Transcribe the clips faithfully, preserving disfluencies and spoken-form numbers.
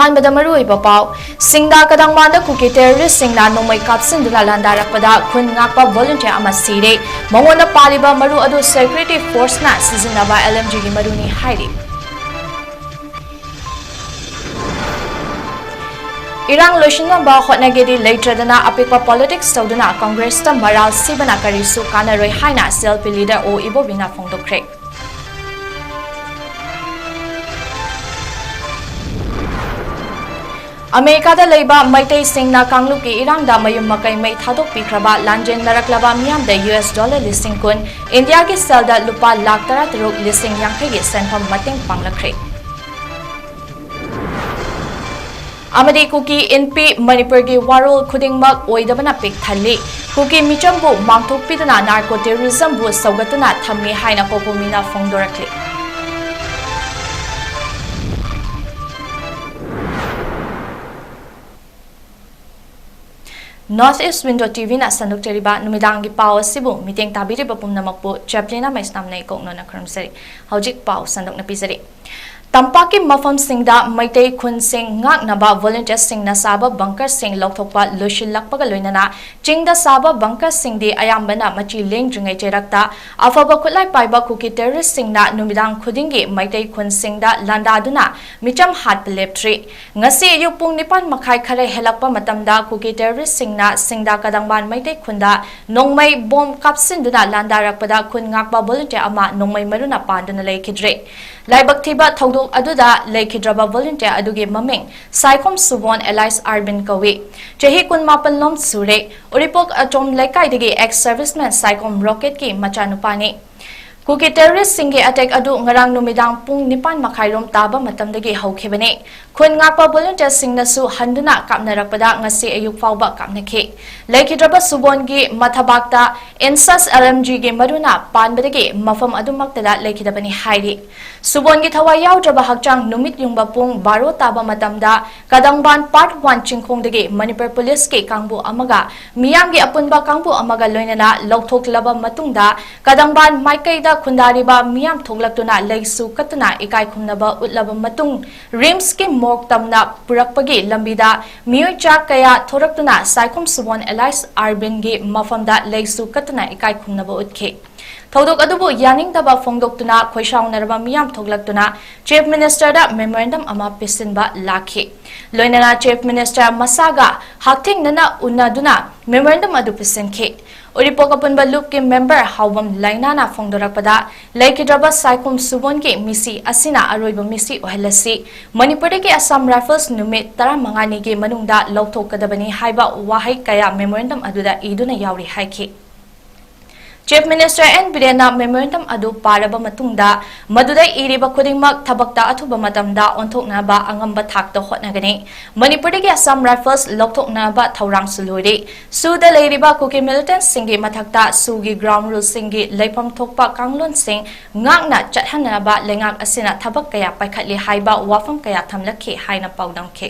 ꯑꯍꯥꯟꯕꯗ ꯃꯔꯨꯑꯣꯏꯕ ꯄꯥꯎ꯫ ꯁꯤꯡꯗꯥ ꯀꯗꯪꯕꯥꯟꯗ ꯀꯨꯀꯤ terroristꯁꯤꯡꯅ ꯅꯣꯡꯃꯩ ꯀꯥꯞꯁꯤꯟꯗꯨꯅ ꯂꯥꯟꯗꯥꯔꯛꯄꯗ ꯈꯨꯟ ꯉꯥꯛꯄ volunteer ꯑꯃ ꯁꯤꯔꯦ꯫ ꯃꯉꯣꯟꯗ ꯄꯥꯜꯂꯤꯕ ꯃꯔꯨ ꯑꯗꯨ security forceꯅ ꯁꯤꯖꯤꯟꯅꯕ LMGꯒꯤ ꯃꯔꯨꯅꯤ ꯍꯥꯏꯔꯤ꯫ ꯏꯔꯥꯡ ꯂꯣꯏꯁꯤꯟꯅꯕ ꯍꯣꯠꯅꯒꯦꯗꯤ ꯂꯩꯇ꯭ꯔꯗꯅ ꯑꯄꯤꯛꯄ politics ꯇꯧꯗꯨꯅ Congressꯇ ꯃꯔꯥꯜ ꯁꯤꯕꯅ ꯀꯔꯤꯁꯨ ꯀꯥꯟꯅꯔꯣꯏ ꯍꯥꯏꯅ CLP leader ꯑꯣ ꯏꯕꯣꯕꯤꯅ ꯐꯣꯡꯗꯣꯛꯈ꯭ꯔꯦ꯫ ꯑꯃꯦꯔꯤꯀꯥꯗ ꯂꯩꯕ ꯃꯩꯇꯩꯁꯤꯡꯅ ꯀꯥꯡꯂꯨꯞꯀꯤ ꯏꯔꯥꯡꯗ ꯃꯌꯨꯝ ꯃꯀꯩ ꯃꯩ ꯊꯥꯗꯣꯛꯄꯤꯈ꯭ꯔꯕ ꯂꯥꯟꯖꯦꯟꯅꯔꯛꯂꯕ ꯃꯤꯌꯥꯝꯗ US dollar ꯂꯤꯁꯤꯡ ꯀꯨꯟ, ꯏꯟꯗꯤꯌꯥꯒꯤ ꯁꯦꯜꯗ ꯂꯨꯄꯥ ꯂꯥꯈ ꯇꯔꯥꯇꯔꯨꯛ ꯂꯤꯁꯤꯡ ꯌꯥꯡꯈꯩꯒꯤ ꯁꯦꯟꯐꯝ ꯃꯇꯦꯡ ꯄꯥꯡꯂꯛꯈ꯭ꯔꯦ꯫ ꯑꯃꯗꯤ ꯀꯨꯀꯤ ꯏꯟꯄꯤ ꯃꯅꯤꯄꯨꯔꯒꯤ ꯋꯥꯔꯣꯜ ꯈꯨꯗꯤꯡꯃꯛ ꯑꯣꯏꯗꯕꯅ ꯄꯤꯛ ꯊꯜꯂꯤ꯫ ꯀꯨꯀꯤ ꯃꯤꯆꯝꯕꯨ ꯃꯥꯡꯊꯣꯛꯄꯤꯗꯨꯅ narco terrorismꯕꯨ ꯁꯧꯒꯠꯇꯨꯅ ꯊꯝꯃꯤ ꯍꯥꯏꯅ ꯀꯣꯀꯣꯃꯤꯅ ꯐꯣꯡꯗꯣꯔꯛꯂꯤ꯫ North East Window TVꯅ ꯁꯟꯗꯣꯛꯆꯔꯤꯕ ꯅꯨꯃꯤꯗꯥꯡꯒꯤ ꯄꯥꯎ ꯑꯁꯤꯕꯨ ꯃꯤꯠꯌꯦꯡ ꯇꯥꯕꯤꯔꯤꯕ ꯄꯨꯝꯅꯃꯛꯄꯨ ꯆꯦꯄ꯭ꯂꯤꯅ ꯃꯩꯁꯅꯥꯝꯅ ꯏꯀꯣꯛꯅꯣꯅ ꯈꯨꯔꯨꯝꯖꯔꯤ꯫ ꯍꯧꯖꯤꯛ ꯄꯥꯎ ꯁꯟꯗꯣꯛꯅ ꯄꯤꯖꯔꯤ꯫ ꯇꯝꯄꯥꯛꯀꯤ ꯃꯐꯝꯁꯤꯡꯗ ꯃꯩꯇꯩ ꯈꯨꯟꯁꯤꯡ ꯉꯥꯛꯅꯕ volunteerꯁꯤꯡꯅ ꯁꯥꯕ bunkerꯁꯤꯡ ꯂꯧꯊꯣꯛꯄ ꯂꯣꯏꯁꯤꯜꯂꯛꯄꯒ ꯂꯣꯏꯅꯅ ꯆꯤꯡꯗ ꯁꯥꯕ bunkerꯁꯤꯡꯗꯤ ꯑꯌꯥꯝꯕꯅ ꯃꯆꯤ ꯂꯦꯡꯗ꯭ꯔꯤꯉꯩ ꯆꯩꯔꯛꯇ ꯑꯐꯕ ꯈꯨꯠꯂꯥꯏ ꯄꯥꯏꯕ ꯀꯨꯀꯤ terroristꯁꯤꯡꯅ ꯅꯨꯃꯤꯗꯥꯡ ꯈꯨꯗꯤꯡꯒꯤ ꯃꯩꯇꯩ ꯈꯨꯟꯁꯤꯡꯗ ꯂꯥꯟꯗꯥꯗꯨꯅ ꯃꯤꯆꯝ ꯍꯥꯠꯄ ꯂꯦꯞꯇ꯭ꯔꯤ꯫ ꯉꯁꯤ ꯑꯌꯨꯛ ꯄꯨꯡ ꯅꯤꯄꯥꯟ ꯃꯈꯥꯏ ꯈꯔ ꯍꯦꯜꯂꯛꯄ ꯃꯇꯝꯗ ꯀꯨꯀꯤ terroristꯁꯤꯡꯅ ꯁꯤꯡꯗꯥ ꯀꯗꯪꯕꯥꯟ ꯃꯩꯇꯩ ꯈꯨꯟꯗ ꯅꯣꯡꯃꯩ bomb ꯀꯥꯞꯁꯤꯟꯗꯨꯅ ꯂꯥꯟꯗꯥꯔꯛꯄꯗ ꯈꯨꯟ ꯉꯥꯛꯄ volunteer ꯑꯃ ꯅꯣꯡꯃꯩ ꯃꯔꯨꯅ ꯄꯥꯟꯗꯨꯅ ꯂꯩꯈꯤꯗ꯭ꯔꯦ꯫ ꯂꯥꯏꯕꯛ ꯊꯤꯕ ꯊꯧꯗꯣꯛ ꯑꯗꯨꯗ ꯂꯩꯈꯤꯗ꯭ꯔꯕ volunteer ꯑꯗꯨꯒꯤ ꯃꯃꯤꯡ ꯁꯥꯏꯈꯣꯝ ꯁꯨꯕꯣꯟ alias ꯑꯥꯔꯕꯤꯟ ꯀꯧꯏ꯫ ꯆꯍꯤ ꯀꯨꯟꯃꯥꯄꯟ ꯂꯣꯝ ꯁꯨꯔꯦ꯫ ꯎꯔꯤꯄꯣꯛ ꯑꯆꯣꯝ ꯂꯩꯀꯥꯏꯗꯒꯤ ex serviceman ꯁꯥꯏꯈꯣꯝ ꯔꯣꯀꯦꯠꯀꯤ ꯃꯆꯥꯅꯨꯄꯥꯅꯤ꯫ ꯀꯨꯀꯤ terroristꯁꯤꯡꯒꯤ attack ꯑꯗꯨ ꯉꯔꯥꯡ ꯅꯨꯃꯤꯗꯥꯡ ꯄꯨꯡ ꯅꯤꯄꯥꯟ ꯃꯈꯥꯏꯔꯣꯝ ꯇꯥꯕ ꯃꯇꯝꯗꯒꯤ ꯍꯧꯈꯤꯕꯅꯤ꯫ ꯈꯨꯟ ꯉꯥꯛꯄ volunteerꯁꯤꯡꯅꯁꯨ ꯍꯟꯗꯨꯅ ꯀꯥꯞꯅꯔꯛꯄꯗ ꯉꯁꯤ ꯑꯌꯨꯛ ꯐꯥꯎꯕ ꯀꯥꯞꯅꯈꯤ꯫ ꯂꯩꯈꯤꯗ꯭ꯔꯕ ꯁꯨꯕꯣꯟꯒꯤ ꯃꯊꯕꯥꯛꯇ INSAS LMGꯒꯤ ꯃꯔꯨꯅ ꯄꯥꯟꯕꯗꯒꯤ ꯃꯐꯝ ꯑꯗꯨꯃꯛꯇꯗ ꯂꯩꯈꯤꯗꯕꯅꯤ ꯍꯥꯏꯔꯤ꯫ ꯁꯨꯕꯣꯟꯒꯤ ꯊꯋꯥꯏ ꯌꯥꯎꯗ꯭ꯔꯕ ꯍꯛꯆꯥꯡ ꯅꯨꯃꯤꯠ ꯌꯨꯡꯕ ꯄꯨꯡ ꯕꯥꯔꯣ ꯇꯥꯕ ꯃꯇꯝꯗ ꯀꯗꯪꯕꯥꯟ part one ꯆꯤꯡꯈꯣꯡꯗꯒꯤ ꯃꯅꯤꯄꯨꯔ ꯄꯨꯂꯤꯁꯀꯤ ꯀꯥꯡꯕꯨ ꯑꯃꯒ ꯃꯤꯌꯥꯝꯒꯤ ꯑꯄꯨꯟꯕ ꯀꯥꯡꯕꯨ ꯑꯃꯒ ꯂꯣꯏꯅꯅ ꯂꯧꯊꯣꯛꯂꯕ ꯃꯇꯨꯡꯗ ꯀꯗꯪꯕꯥꯟ ꯃꯥꯏꯀꯩꯗ ꯈꯨꯟꯗꯥꯔꯤꯕ ꯃꯤꯌꯥꯝ ꯊꯣꯛꯂꯛꯇꯨꯅ ꯂꯩꯁꯨ ꯀꯠꯇꯨꯅ ꯏꯀꯥꯏ ꯈꯨꯝꯅꯕ ꯎꯠꯂꯕ ꯃꯇꯨꯡ, ꯔꯤꯝꯁꯀꯤ ꯃꯣꯔꯒ ꯇꯝꯅ ꯄꯨꯔꯛꯄꯒꯤ ꯂꯝꯕꯤꯗ ꯃꯤꯑꯣꯏ ꯆꯥ ꯀꯌꯥ ꯊꯣꯔꯛꯇꯨꯅ ꯁꯥꯏꯈꯨꯝ ꯁꯨꯕꯣꯟ ꯑꯦꯂꯥꯏꯁ ꯑꯥꯔꯕꯤꯟꯒꯤ ꯃꯐꯝꯗ ꯂꯩꯁꯨ ꯀꯠꯇꯨꯅ ꯏꯀꯥꯏ ꯈꯨꯝꯅꯕ ꯎꯠꯈꯤ꯫ ꯊꯧꯗꯣꯛ ꯑꯗꯨꯕꯨ ꯌꯥꯅꯤꯡꯗꯕ ꯐꯣꯡꯗꯣꯛꯇꯨꯅ ꯈꯣꯏꯁꯥꯎꯅꯔꯕ ꯃꯤꯌꯥꯝ ꯊꯣꯛꯂꯛꯇꯨꯅ ꯆꯤꯐ ꯃꯤꯅꯤꯁꯇꯔꯗ ꯃꯦꯃꯣꯔꯦꯟꯗꯝ ꯑꯃ ꯄꯤꯁꯤꯟꯕ ꯂꯥꯛꯈꯤ꯫ ꯂꯣꯏꯅꯅ ꯆꯤꯐ ꯃꯤꯅꯤꯁꯇꯔ ꯃꯁꯥꯒ ꯍꯛꯊꯦꯡꯅꯅ ꯎꯅꯗꯨꯅ ꯃꯦꯃꯣꯔꯦꯟꯗꯝ ꯑꯗꯨ ꯄꯤꯁꯤꯟꯈꯤ꯫ ꯎꯔꯤꯄꯣꯛ ꯑꯄꯨꯟꯕ ꯂꯨꯞꯀꯤ ꯃꯦꯝꯕꯔ ꯍꯥꯎꯕꯝ ꯂꯩꯅꯥꯅ ꯐꯣꯡꯗꯣꯔꯛꯄꯗ, ꯂꯩꯈꯤꯗ꯭ꯔꯕ ꯁꯥꯏꯈꯨꯝ ꯁꯨꯕꯣꯟꯒꯤ ꯃꯤꯁꯤ ꯑꯁꯤꯅ ꯑꯔꯣꯏꯕ ꯃꯤꯁꯤ ꯑꯣꯏꯍꯜꯂꯁꯤ, ꯃꯅꯤꯄꯨꯔꯗꯒꯤ ꯑꯁꯥꯝ ꯔꯥꯏꯐꯜꯁ ꯅꯨꯃꯤꯠ ꯇꯔꯥꯃꯉꯥꯅꯤꯒꯤ ꯃꯅꯨꯡꯗ ꯂꯧꯊꯣꯛꯀꯗꯕꯅꯤ ꯍꯥꯏꯕ ꯋꯥꯍꯩ ꯀꯌꯥ ꯃꯦꯃꯣꯔꯦꯟꯗꯝ ꯑꯗꯨꯗ ꯏꯗꯨꯅ ꯌꯥꯎꯔꯤ ꯍꯥꯏꯈꯤ꯫ ꯆꯤꯐ ꯃꯤꯅꯤꯁꯇꯔ ꯑꯦꯟ ꯕꯤꯔꯦꯟꯅ ꯃꯦꯃꯣꯔꯦꯟꯗꯝ ꯑꯗꯨ ꯄꯥꯔꯕ ꯃꯇꯨꯡꯗ, ꯃꯗꯨꯗ ꯏꯔꯤꯕ ꯈꯨꯗꯤꯡꯃꯛ ꯊꯕꯛꯇ ꯑꯊꯨꯕ ꯃꯇꯝꯗ ꯑꯣꯟꯊꯣꯛꯅꯕ ꯑꯉꯝꯕ ꯊꯥꯛꯇ ꯍꯣꯠꯅꯒꯅꯤ꯫ ꯃꯅꯤꯄꯨꯔꯗꯒꯤ ꯑꯁꯥꯝ ꯔꯥꯏꯐꯜꯁ ꯂꯧꯊꯣꯛꯅꯕ ꯊꯧꯔꯥꯡꯁꯨ ꯂꯣꯏꯔꯤ꯫ ꯁꯨꯗ ꯂꯩꯔꯤꯕ ꯀꯨꯀꯤ ꯃꯤꯂꯤꯇꯦꯟꯠꯁꯤꯡꯒꯤ ꯃꯊꯛꯇ ꯁꯨꯒꯤ ꯒ꯭ꯔꯥꯎꯟ ꯔꯨꯜꯁꯤꯡꯒꯤ ꯂꯩꯐꯝ ꯊꯣꯛꯄ ꯀꯥꯡꯂꯣꯟꯁꯤꯡ ꯉꯥꯛꯅ ꯆꯠꯍꯟꯅꯕ ꯂꯩꯉꯥꯛ ꯑꯁꯤꯅ ꯊꯕꯛ ꯀꯌꯥ ꯄꯥꯏꯈꯠꯂꯤ ꯍꯥꯏꯕ ꯋꯥꯐꯝ ꯀꯌꯥ ꯊꯝꯂꯛꯈꯤ ꯍꯥꯏꯅ ꯄꯥꯎꯗꯝꯈꯤ꯫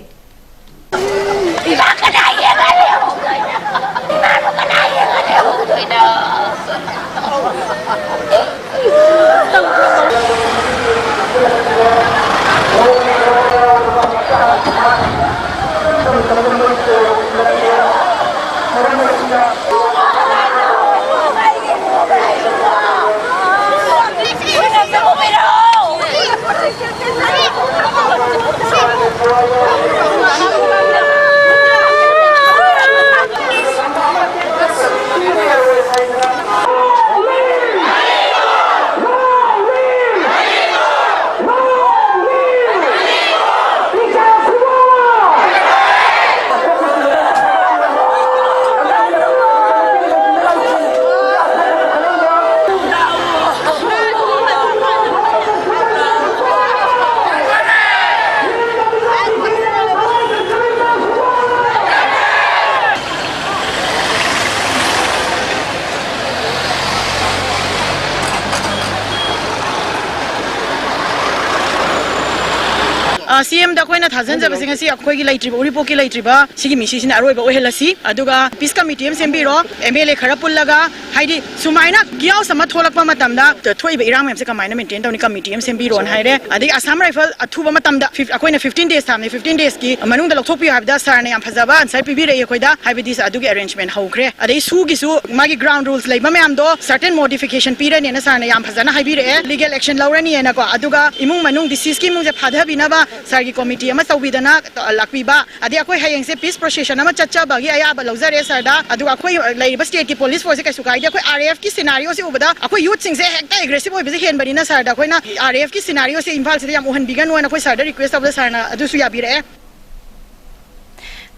ꯑ, ꯁꯤ ꯑꯦꯝꯗ ꯑꯩꯈꯣꯏꯅ ꯊꯥꯖꯤꯟꯖꯕꯁꯦ ꯉꯁꯤ ꯑꯩꯈꯣꯏꯒꯤ ꯂꯩꯇ꯭ꯔꯤꯕ, ꯎꯔꯤꯄꯣꯛꯀꯤ ꯂꯩꯇ꯭ꯔꯤꯕ ꯁꯤꯒꯤ ꯃꯤꯁꯤꯁꯤꯅ ꯑꯔꯣꯏꯕ ꯑꯣꯏꯍꯜꯂꯁꯤ꯫ ꯑꯗꯨꯒ peace committee ꯑꯃ ꯁꯦꯝꯕꯤꯔꯣ, M L A ꯈꯔ ꯄꯨꯜꯂꯒ, ꯍꯥꯏꯗꯤ ꯁꯨꯃꯥꯏꯅ chaos ꯑꯃ ꯊꯣꯛꯂꯛꯄ ꯃꯇꯝꯗ ꯊꯣꯛꯏꯕ ꯏꯔꯥꯡ ꯃꯌꯥꯝꯁꯦ ꯀꯃꯥꯏꯅ maintain ꯇꯧꯅꯤ, committee ꯑꯃ ꯁꯦꯝꯕꯤꯔꯣꯅ ꯍꯥꯏꯔꯦ꯫ ꯑꯗꯒꯤ Assam Rifle ꯑꯊꯨꯕ ꯃꯇꯝꯗ fif-, ꯑꯩꯈꯣꯏꯅ fifteen days ꯊꯝꯃꯦ, fifteen days ꯀꯤ ꯃꯅꯨꯡꯗ ꯂꯧꯊꯣꯛꯄꯤꯌꯨ ꯍꯥꯏꯕꯗ sir ꯅ ꯌꯥꯝ ꯐꯖꯕ answer ꯄꯤꯕꯤꯔꯛꯏ ꯑꯩꯈꯣꯏꯗ, ꯍꯥꯏꯕꯗꯤ ꯑꯗꯨꯒꯤ arrangement ꯍꯧꯈ꯭ꯔꯦ꯫ ꯑꯗꯩ SoO ꯒꯤꯁꯨ ꯃꯥꯒꯤ ground rules ꯂꯩꯕ ꯃꯌꯥꯝꯗꯣ certain modification ꯄꯤꯔꯅꯤꯅ sir ꯅ ꯌꯥꯝ ꯐꯖꯅ ꯍꯥꯏꯕꯤꯔꯛꯑꯦ, legal action ꯂꯧꯔꯅꯤꯅꯀꯣ꯫ ꯑꯗꯨꯒ ꯏꯃꯨꯡ ꯃꯅꯨꯡ, deceased ꯀꯤ ꯏꯃꯨꯡꯁꯦ ꯐꯥꯊꯕꯤꯅꯕ sir ꯒꯤ committee ꯑꯃ ꯇꯧꯕꯤꯗꯅ ꯂꯥꯛꯄꯤꯕ꯫ ꯑꯗꯩ ꯑꯩꯈꯣꯏ ꯍꯌꯦꯡꯁꯦ peace procession ꯑꯃ ꯆꯠꯆꯕꯒꯤ ꯑꯌꯥꯕ ꯂꯧꯖꯔꯦ sir ꯗ꯫ ꯑꯗꯨꯒ ꯑꯩꯈꯣꯏ ꯂꯩꯔꯤꯕ state ꯀꯤ police force ꯁꯦ ꯀꯩꯁꯨ ꯀꯥꯏꯗꯦ꯫ ꯑꯩꯈꯣꯏ R A F ꯀꯤ scenario ꯁꯦ ꯎꯕꯗ ꯑꯩꯈꯣꯏ youth ꯁꯤꯡꯁꯦ ꯍꯦꯛꯇ aggressive ꯑꯣꯏꯕꯁꯦ ꯍꯦꯟꯕꯅꯤꯅ sir ꯗ ꯑꯩꯈꯣꯏꯅ R A F ꯀꯤ scenario ꯁꯦ ꯏꯝꯐꯥꯜꯁꯤꯗ ꯌꯥꯝ ꯎꯍꯟꯕꯤꯒꯅꯨꯅ ꯑꯩꯈꯣꯏ sir ꯗ request ꯇꯧꯕꯗ sir ꯅ ꯑꯗꯨꯁꯨ ꯌꯥꯕꯤꯔꯛꯑꯦ꯫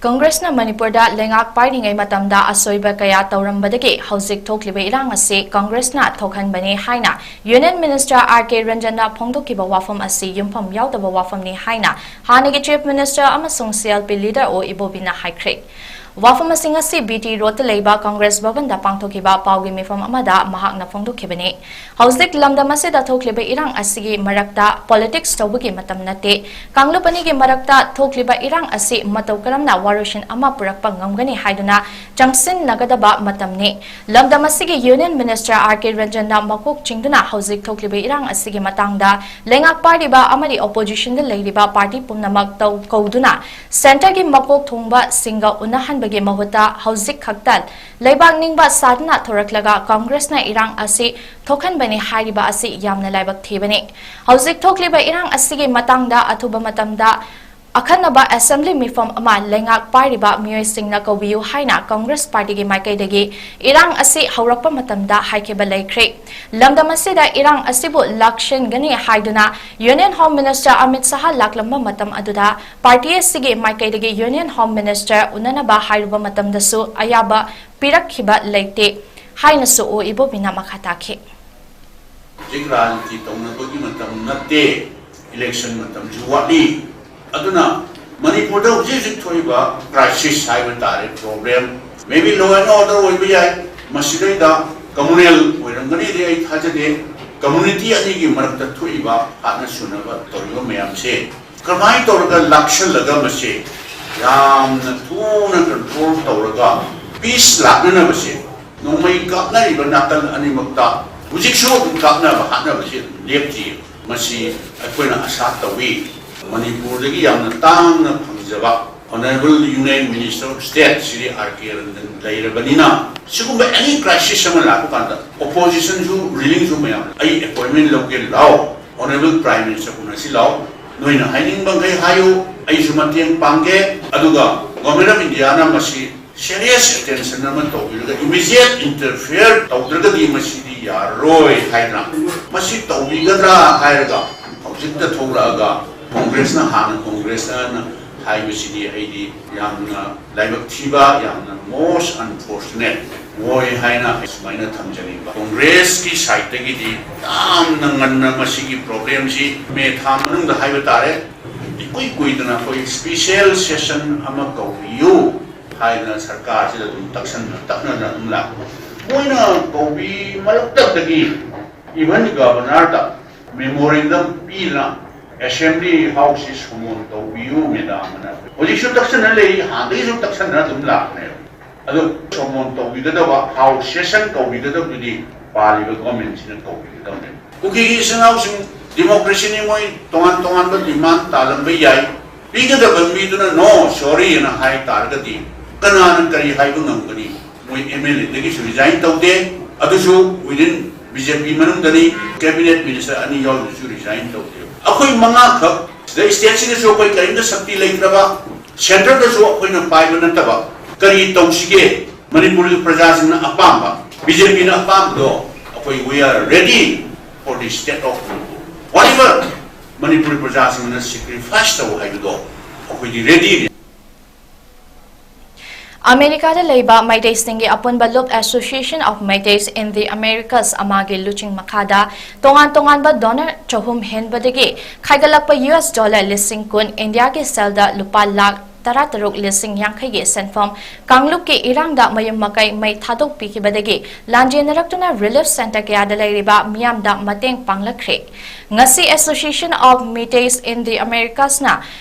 ꯀꯪꯒ꯭ꯔꯦꯁꯅ ꯃꯅꯤꯄꯨꯔꯗ ꯂꯩꯉꯥꯛ ꯄꯥꯏꯔꯤꯉꯩ ꯃꯇꯝꯗ ꯑꯁꯣꯏꯕ ꯀꯌꯥ ꯇꯧꯔꯝꯕꯗꯒꯤ ꯍꯧꯖꯤꯛ ꯊꯣꯛꯂꯤꯕ ꯏꯔꯥꯡ ꯑꯁꯤ ꯀꯪꯒ꯭ꯔꯦꯁꯅ ꯊꯣꯛꯍꯟꯕꯅꯤ ꯍꯥꯏꯅ Union Minister R K ꯔꯟꯖꯟꯅ ꯐꯣꯡꯗꯣꯛꯈꯤꯕ ꯋꯥꯐꯝ ꯑꯁꯤ ꯌꯨꯝꯐꯝ ꯌꯥꯎꯗꯕ ꯋꯥꯐꯝꯅꯤ ꯍꯥꯏꯅ ꯍꯥꯟꯅꯒꯤ Chief Minister ꯑꯃꯁꯨꯡ C L P leader ꯑꯣ ꯏꯕꯣꯕꯤꯅ ꯍꯥꯏꯈ꯭ꯔꯦ꯫ ꯋꯥꯐꯝ ꯑꯁꯤ ꯉꯁꯤ B T Road ꯇ ꯂꯩꯕ ꯀꯪꯒ꯭ꯔꯦꯁ ꯚꯕꯟꯗ ꯄꯥꯡꯊꯣꯛꯈꯤꯕ ꯄꯥꯎꯒꯤ ꯃꯤꯐꯝ ꯑꯃꯗ ꯃꯍꯥꯛꯅ ꯐꯣꯡꯗꯣꯛꯈꯤꯕꯅꯤ꯫ ꯍꯧꯖꯤꯛ ꯂꯝꯗꯝ ꯑꯁꯤꯗ ꯊꯣꯛꯂꯤꯕ ꯏꯔꯥꯡ ꯑꯁꯤꯒꯤ ꯃꯔꯛꯇ politics ꯇꯧꯕꯒꯤ ꯃꯇꯝ ꯅꯠꯇꯦ꯫ ꯀꯥꯡꯂꯨꯞ ꯑꯅꯤꯒꯤ ꯃꯔꯛꯇ ꯊꯣꯛꯂꯤꯕ ꯏꯔꯥꯡ ꯑꯁꯤ ꯃꯇꯧ ꯀꯔꯝꯅ ꯋꯥꯔꯣꯏꯁꯤꯟ ꯑꯃ ꯄꯨꯔꯛꯄ ꯉꯝꯒꯅꯤ ꯍꯥꯏꯗꯨꯅ ꯆꯪꯁꯤꯟꯅꯒꯗꯕ ꯃꯇꯝꯅꯤ꯫ ꯂꯝꯗꯝ ꯑꯁꯤꯒꯤ Union Minister R K ꯔꯟꯖꯟꯅ ꯃꯀꯣꯛ ꯆꯤꯡꯗꯨꯅ ꯍꯧꯖꯤꯛ ꯊꯣꯛꯂꯤꯕ ꯏꯔꯥꯡ ꯑꯁꯤꯒꯤ ꯃꯇꯥꯡꯗ ꯂꯩꯉꯥꯛ ꯄꯥꯏꯔꯤꯕ ꯑꯃꯗꯤ opposition ꯗ ꯂꯩꯔꯤꯕ party ꯄꯨꯝꯅꯃꯛ ꯇꯧ-, ꯀꯧꯗꯨꯅ centre ꯒꯤ ꯃꯀꯣꯛ ꯊꯣꯡꯕꯁꯤꯡꯒ ꯎꯅꯍꯟꯕꯒꯤ ꯃꯍꯨꯠꯇ ꯍꯧꯖꯤꯛ ꯈꯛꯇ ꯂꯩꯕꯥꯛ ꯅꯤꯡꯕ ꯁꯥꯗꯨꯅ ꯊꯣꯔꯛꯂꯒ ꯀꯪꯒ꯭ꯔꯦꯁꯅ ꯏꯔꯥꯡ ꯑꯁꯤ ꯊꯣꯛꯍꯟꯕꯅꯤ ꯍꯥꯏꯔꯤꯕ ꯑꯁꯤ ꯌꯥꯝꯅ ꯂꯥꯏꯕꯛ ꯊꯤꯕꯅꯤ꯫ ꯍꯧꯖꯤꯛ ꯊꯣꯛꯂꯤꯕ ꯏꯔꯥꯡ ꯑꯁꯤꯒꯤ ꯃꯇꯥꯡꯗ ꯑꯊꯨꯕ ꯃꯇꯝꯗ ꯑꯈꯟꯅꯕ assembly ꯃꯤꯐꯝ ꯑꯃ ꯂꯩꯉꯥꯛ ꯄꯥꯏꯔꯤꯕ ꯃꯤꯑꯣꯏꯁꯤꯡꯅ ꯀꯧꯕꯤꯌꯨ ꯍꯥꯏꯅ ꯀꯪꯒ꯭ꯔꯦꯁ party ꯒꯤ ꯃꯥꯏꯀꯩꯗꯒꯤ ꯏꯔꯥꯡ ꯑꯁꯤ ꯍꯧꯔꯛꯄ ꯃꯇꯝꯗ ꯍꯥꯏꯈꯤꯕ ꯂꯩꯈ꯭ꯔꯦ꯫ ꯂꯝꯗꯝ ꯑꯁꯤꯗ ꯏꯔꯥꯡ ꯑꯁꯤꯕꯨ ꯂꯥꯛꯁꯤꯟꯒꯅꯤ ꯍꯥꯏꯗꯨꯅ Union Home Minister ꯑꯃꯤꯠ ꯁꯍꯥ ꯂꯥꯛꯂꯝꯕ ꯃꯇꯝ ꯑꯗꯨꯗ party ꯑꯁꯤꯒꯤ ꯃꯥꯏꯀꯩꯗꯒꯤ Union Home Minister ꯎꯅꯅꯕ ꯍꯥꯏꯔꯨꯕ ꯃꯇꯝꯗꯁꯨ ꯑꯌꯥꯕ ꯄꯤꯔꯛꯈꯤꯕ ꯂꯩꯇꯦ ꯍꯥꯏꯅꯁꯨ ꯑꯣ ꯏꯕꯣꯕꯤꯅ ꯃꯈꯥ ꯇꯥꯈꯤ꯫ ꯍꯧꯖꯤꯛ ꯔꯥꯖꯅꯤꯇꯤ ꯇꯧꯅꯕꯒꯤ ꯃꯇꯝ ꯅꯠꯇꯦ, election ꯃꯇꯝꯁꯨ ꯋꯥꯠꯂꯤ꯫ ꯑꯗꯨꯅ ꯃꯅꯤꯄꯨꯔꯗ ꯍꯧꯖꯤꯛ ꯍꯧꯖꯤꯛ ꯊꯣꯛꯏꯕ crisis ꯍꯥꯏꯕ ꯇꯥꯔꯦ, problem, maybe law and order ꯑꯣꯏꯕ ꯌꯥꯏ, ꯃꯁꯤꯗꯩꯗ communal ꯑꯣꯏꯔꯝꯒꯅꯤꯗꯤ ꯑꯩ ꯊꯥꯖꯗꯦ꯫ Community ꯑꯅꯤꯒꯤ ꯃꯔꯛꯇ ꯊꯣꯛꯏꯕ ꯍꯥꯠꯅ ꯁꯨꯅꯕ ꯇꯧꯔꯤꯕ ꯃꯌꯥꯝꯁꯦ ꯀꯃꯥꯏꯅ ꯇꯧꯔꯒ ꯂꯥꯛꯁꯜꯂꯒ ꯃꯁꯤ ꯌꯥꯝꯅ ꯊꯨꯅ ꯀꯟꯇ꯭ꯔꯣꯜ ꯇꯧꯔꯒ ꯄꯤꯁ ꯂꯥꯛꯅꯅꯕꯁꯦ, ꯅꯣꯡꯃꯩ ꯀꯥꯞꯅꯔꯤꯕ ꯅꯥꯀꯜ ꯑꯅꯤꯃꯛꯇ ꯍꯧꯖꯤꯛꯁꯨ ꯑꯗꯨꯝ ꯀꯥꯞꯅꯕ ꯍꯥꯠꯅꯕꯁꯤ ꯑꯗꯨꯝ ꯂꯦꯞꯇ꯭ꯔꯤ꯫ ꯃꯁꯤ ꯑꯩꯈꯣꯏꯅ ꯑꯁꯥ ꯇꯧꯏ꯫ ꯃꯅꯤꯄꯨꯔꯗꯒꯤ ꯌꯥꯝꯅ ꯇꯥꯡꯅ ꯐꯪꯖꯕ Honourable Union Minister of State Shri R K Ranjan ꯂꯩꯔꯕꯅꯤꯅ, ꯁꯤꯒꯨꯝꯕ ꯑꯦꯅꯤ ꯀ꯭ꯔꯥꯏꯁꯤꯁ ꯑꯃ ꯂꯥꯛꯄ ꯀꯥꯟꯗ ꯑꯣꯄꯣꯖꯤꯁꯟꯁꯨ, ꯔꯨꯂꯤꯡꯁꯨ ꯃꯌꯥꯝ, "ꯑꯩ ꯑꯦꯄꯣꯏꯟꯃꯦꯟ ꯂꯧꯒꯦ, ꯂꯥꯛꯑꯣ, Honourable Prime Minister ꯎꯅꯁꯤ ꯂꯥꯛꯑꯣ, ꯅꯣꯏꯅ ꯍꯥꯏꯅꯤꯡꯕ ꯃꯈꯩ ꯍꯥꯏꯌꯨ, ꯑꯩꯁꯨ ꯃꯇꯦꯡ ꯄꯥꯡꯒꯦ꯫ ꯑꯗꯨꯒ Government of India ꯅ ꯃꯁꯤ ꯁꯦꯔꯤꯌꯁ ꯑꯦꯇꯦꯟꯁꯟ ꯑꯃ ꯇꯧꯕꯤꯔꯒ ꯏꯃꯤꯗꯤꯌꯦꯠ ꯏꯟꯇꯔꯐꯤꯌꯔ ꯇꯧꯗ꯭ꯔꯒꯗꯤ ꯃꯁꯤꯗꯤ ꯌꯥꯔꯔꯣꯏ" ꯍꯥꯏꯗꯅ, ꯃꯁꯤ ꯇꯧꯕꯤꯒꯗ꯭ꯔꯥ ꯍꯥꯏꯔꯒ ꯍꯧꯖꯤꯛꯇ ꯊꯣꯛꯂꯛꯑꯒ ꯀꯣꯡꯒ꯭ꯔꯦꯁꯅ ꯍꯥꯟꯅ ꯀꯣꯡꯒ꯭ꯔꯦꯁꯅ ꯍꯥꯏꯕꯁꯤꯗꯤ ꯑꯩꯗꯤ ꯌꯥꯝꯅ ꯂꯥꯏꯕꯛ ꯊꯤꯕ, ꯌꯥꯝꯅ most unfortunate ꯑꯣꯏ ꯍꯥꯏꯅ ꯑꯩ ꯁꯨꯃꯥꯏꯅ ꯊꯝꯖꯅꯤꯡꯕ꯫ ꯀꯣꯡꯒ꯭ꯔꯦꯁꯀꯤ ꯁꯥꯏꯠꯇꯒꯤꯗꯤ ꯌꯥꯝꯅ ꯉꯟꯅ ꯃꯁꯤꯒꯤ ꯄ꯭ꯔꯣꯕ꯭ꯂꯦꯝꯁꯤ ꯃꯦ ꯊꯥ ꯃꯅꯨꯡꯗ ꯍꯥꯏꯕ ꯇꯥꯔꯦ, ꯏꯀꯨꯏ ꯀꯨꯏꯗꯅ ꯑꯩꯈꯣꯏ ꯁ꯭ꯄꯤꯁꯦꯜ ꯁꯦꯁꯟ ꯑꯃ ꯀꯧꯕꯤꯌꯨ ꯍꯥꯏꯗꯅ ꯁꯔꯀꯥꯔꯁꯤꯗ ꯑꯗꯨꯝ ꯇꯛꯁꯟꯅ ꯇꯛꯅꯅ ꯑꯗꯨꯝ ꯂꯥꯛꯄ꯫ ꯃꯣꯏꯅ ꯀꯧꯕꯤ ꯃꯔꯛꯇꯗꯒꯤ ꯏꯚꯟ ꯒꯕꯔꯅꯔꯗ ꯃꯦꯃꯣꯔꯦꯟꯗꯝ ꯄꯤꯗꯅ ꯑꯦꯁꯦꯝꯕ꯭ꯂꯤ ꯍꯥꯎꯁꯁꯤ ꯁꯣꯃꯣꯟ ꯇꯧꯕꯤꯌꯨ ꯃꯦꯗꯥꯝ ꯑꯅ ꯍꯧꯖꯤꯛꯁꯨ ꯇꯛꯁꯟꯅ ꯂꯩꯔꯤ, ꯍꯥꯟꯅꯗꯒꯤꯁꯨ ꯇꯛꯁꯟꯅ ꯑꯗꯨꯝ ꯂꯥꯛꯄꯅꯦꯕ꯫ ꯑꯗꯨ ꯁꯣꯃꯣꯟ ꯇꯧꯕꯤꯒꯗꯕ, ꯍꯥꯎꯁ ꯁꯦꯁꯟ ꯀꯧꯕꯤꯒꯗꯕꯗꯨꯗꯤ ꯄꯥꯜꯂꯤꯕ ꯒꯣꯔꯃꯦꯟꯁꯤꯅ ꯀꯧꯕꯤꯒꯗꯕꯅꯦ꯫ ꯀꯨꯀꯤꯒꯤ ꯏꯆꯤꯟ ꯏꯅꯥꯎꯁꯤꯡ ꯗꯤꯃꯣꯀ꯭ꯔꯦꯁꯤꯅꯤ, ꯃꯣꯏ ꯇꯣꯉꯥꯟ ꯇꯣꯉꯥꯟꯕ ꯗꯤꯃꯥꯟ ꯇꯥꯜꯂꯝꯕ ꯌꯥꯏ꯫ ꯄꯤꯒꯗꯕ ꯃꯤꯗꯨꯅ "No, sorry" ꯑꯅ ꯍꯥꯏ ꯇꯥꯔꯒꯗꯤ ꯀꯅꯥꯅ ꯀꯔꯤ ꯍꯥꯏꯕ ꯉꯝꯒꯅꯤ? ꯃꯣꯏ ꯑꯦꯝ ꯑꯦꯜ ꯑꯦꯗꯒꯤꯁꯨ ꯔꯤꯖꯥꯏꯟ ꯇꯧꯗꯦ, ꯑꯗꯨꯁꯨ within ꯕꯤ ꯖꯦ ꯄꯤ ꯃꯅꯨꯡꯗꯅꯤ, ꯀꯦꯕꯤꯅꯦꯠ ꯃꯤꯅꯤꯁꯇꯔ ꯑꯅꯤ ꯌꯥꯎꯔꯤꯕꯁꯨ ꯔꯤꯖꯥꯏꯟ ꯇꯧꯗꯦ꯫ ꯑꯩꯈꯣꯏ ꯃꯉꯥꯈꯛ ꯁꯤꯗ ꯁ꯭ꯇꯦꯠꯁꯤꯗꯁꯨ ꯑꯩꯈꯣꯏ ꯀꯔꯤꯝꯇ ꯁꯛꯇꯤ ꯂꯩꯇ꯭ꯔꯕ, ꯁꯦꯟꯇꯔꯗꯁꯨ ꯑꯩꯈꯣꯏꯅ ꯄꯥꯏꯕ ꯅꯠꯇꯕ, ꯀꯔꯤ ꯇꯧꯁꯤꯒꯦ? ꯃꯅꯤꯄꯨꯔꯒꯤ ꯄ꯭ꯔꯖꯥꯁꯤꯡꯅ ꯑꯄꯥꯝꯕ, ꯕꯤ ꯖꯦ ꯄꯤꯅ ꯑꯄꯥꯝꯕꯗꯣ ꯑꯩꯈꯣꯏ we are ready for the state of Manipur, whatever Manipuri ꯄ꯭ꯔꯖꯥꯁꯤꯡꯅ ꯁꯦꯀ꯭ꯔꯤꯐꯥꯏꯁ ꯇꯧ ꯍꯥꯏꯕꯗꯣ ꯑꯩꯈꯣꯏꯗꯤ ꯔꯦꯗꯤꯅꯤ꯫ ꯑꯃꯦꯔꯤꯀꯥꯗ ꯂꯩꯕ ꯃꯩꯇꯩꯁꯤꯡꯒꯤ ꯑꯄꯨꯟꯕ ꯂꯨꯞ Association of Meiteis in the Americas, ꯑꯃꯥꯒꯤ ꯂꯨꯆꯤꯡ ꯃꯈꯥꯗ ꯇꯣꯉꯥꯟ ꯇꯣꯉꯥꯟꯕ ꯗꯣꯅꯔ ꯆꯍꯨꯝ ꯍꯦꯟꯕꯗꯒꯤ ꯈꯥꯏꯒꯠꯂꯛꯄ ꯌꯨ ꯑꯦꯁ ꯗꯣꯂꯔ ꯂꯤꯁꯤꯡ ꯀꯨꯟ, ꯏꯟꯗꯤꯌꯥꯒꯤ ꯁꯦꯜꯗ ꯂꯨꯄꯥ ꯂꯥꯈ ꯇꯔꯥꯇꯔꯨꯛ ꯂꯤꯁꯤꯡ ꯌꯥꯡꯈꯩꯒꯤ ꯁꯦꯟꯐꯝ ꯀꯥꯡꯂꯨꯞꯀꯤ ꯏꯔꯥꯡꯗ ꯃꯌꯨꯝ ꯃꯀꯩ ꯃꯩ ꯊꯥꯗꯣꯛꯄꯤꯈꯤꯕꯗꯒꯤ ꯂꯥꯟꯖꯦꯟꯅꯔꯛꯇꯨꯅ relief centre ꯀꯌꯥꯗ ꯂꯩꯔꯤꯕ ꯃꯤꯌꯥꯝꯗ ꯃꯇꯦꯡ ꯄꯥꯡꯂꯛꯈ꯭ꯔꯦ꯫ ꯉꯁꯤ Association of Meiteis in the Americasꯅ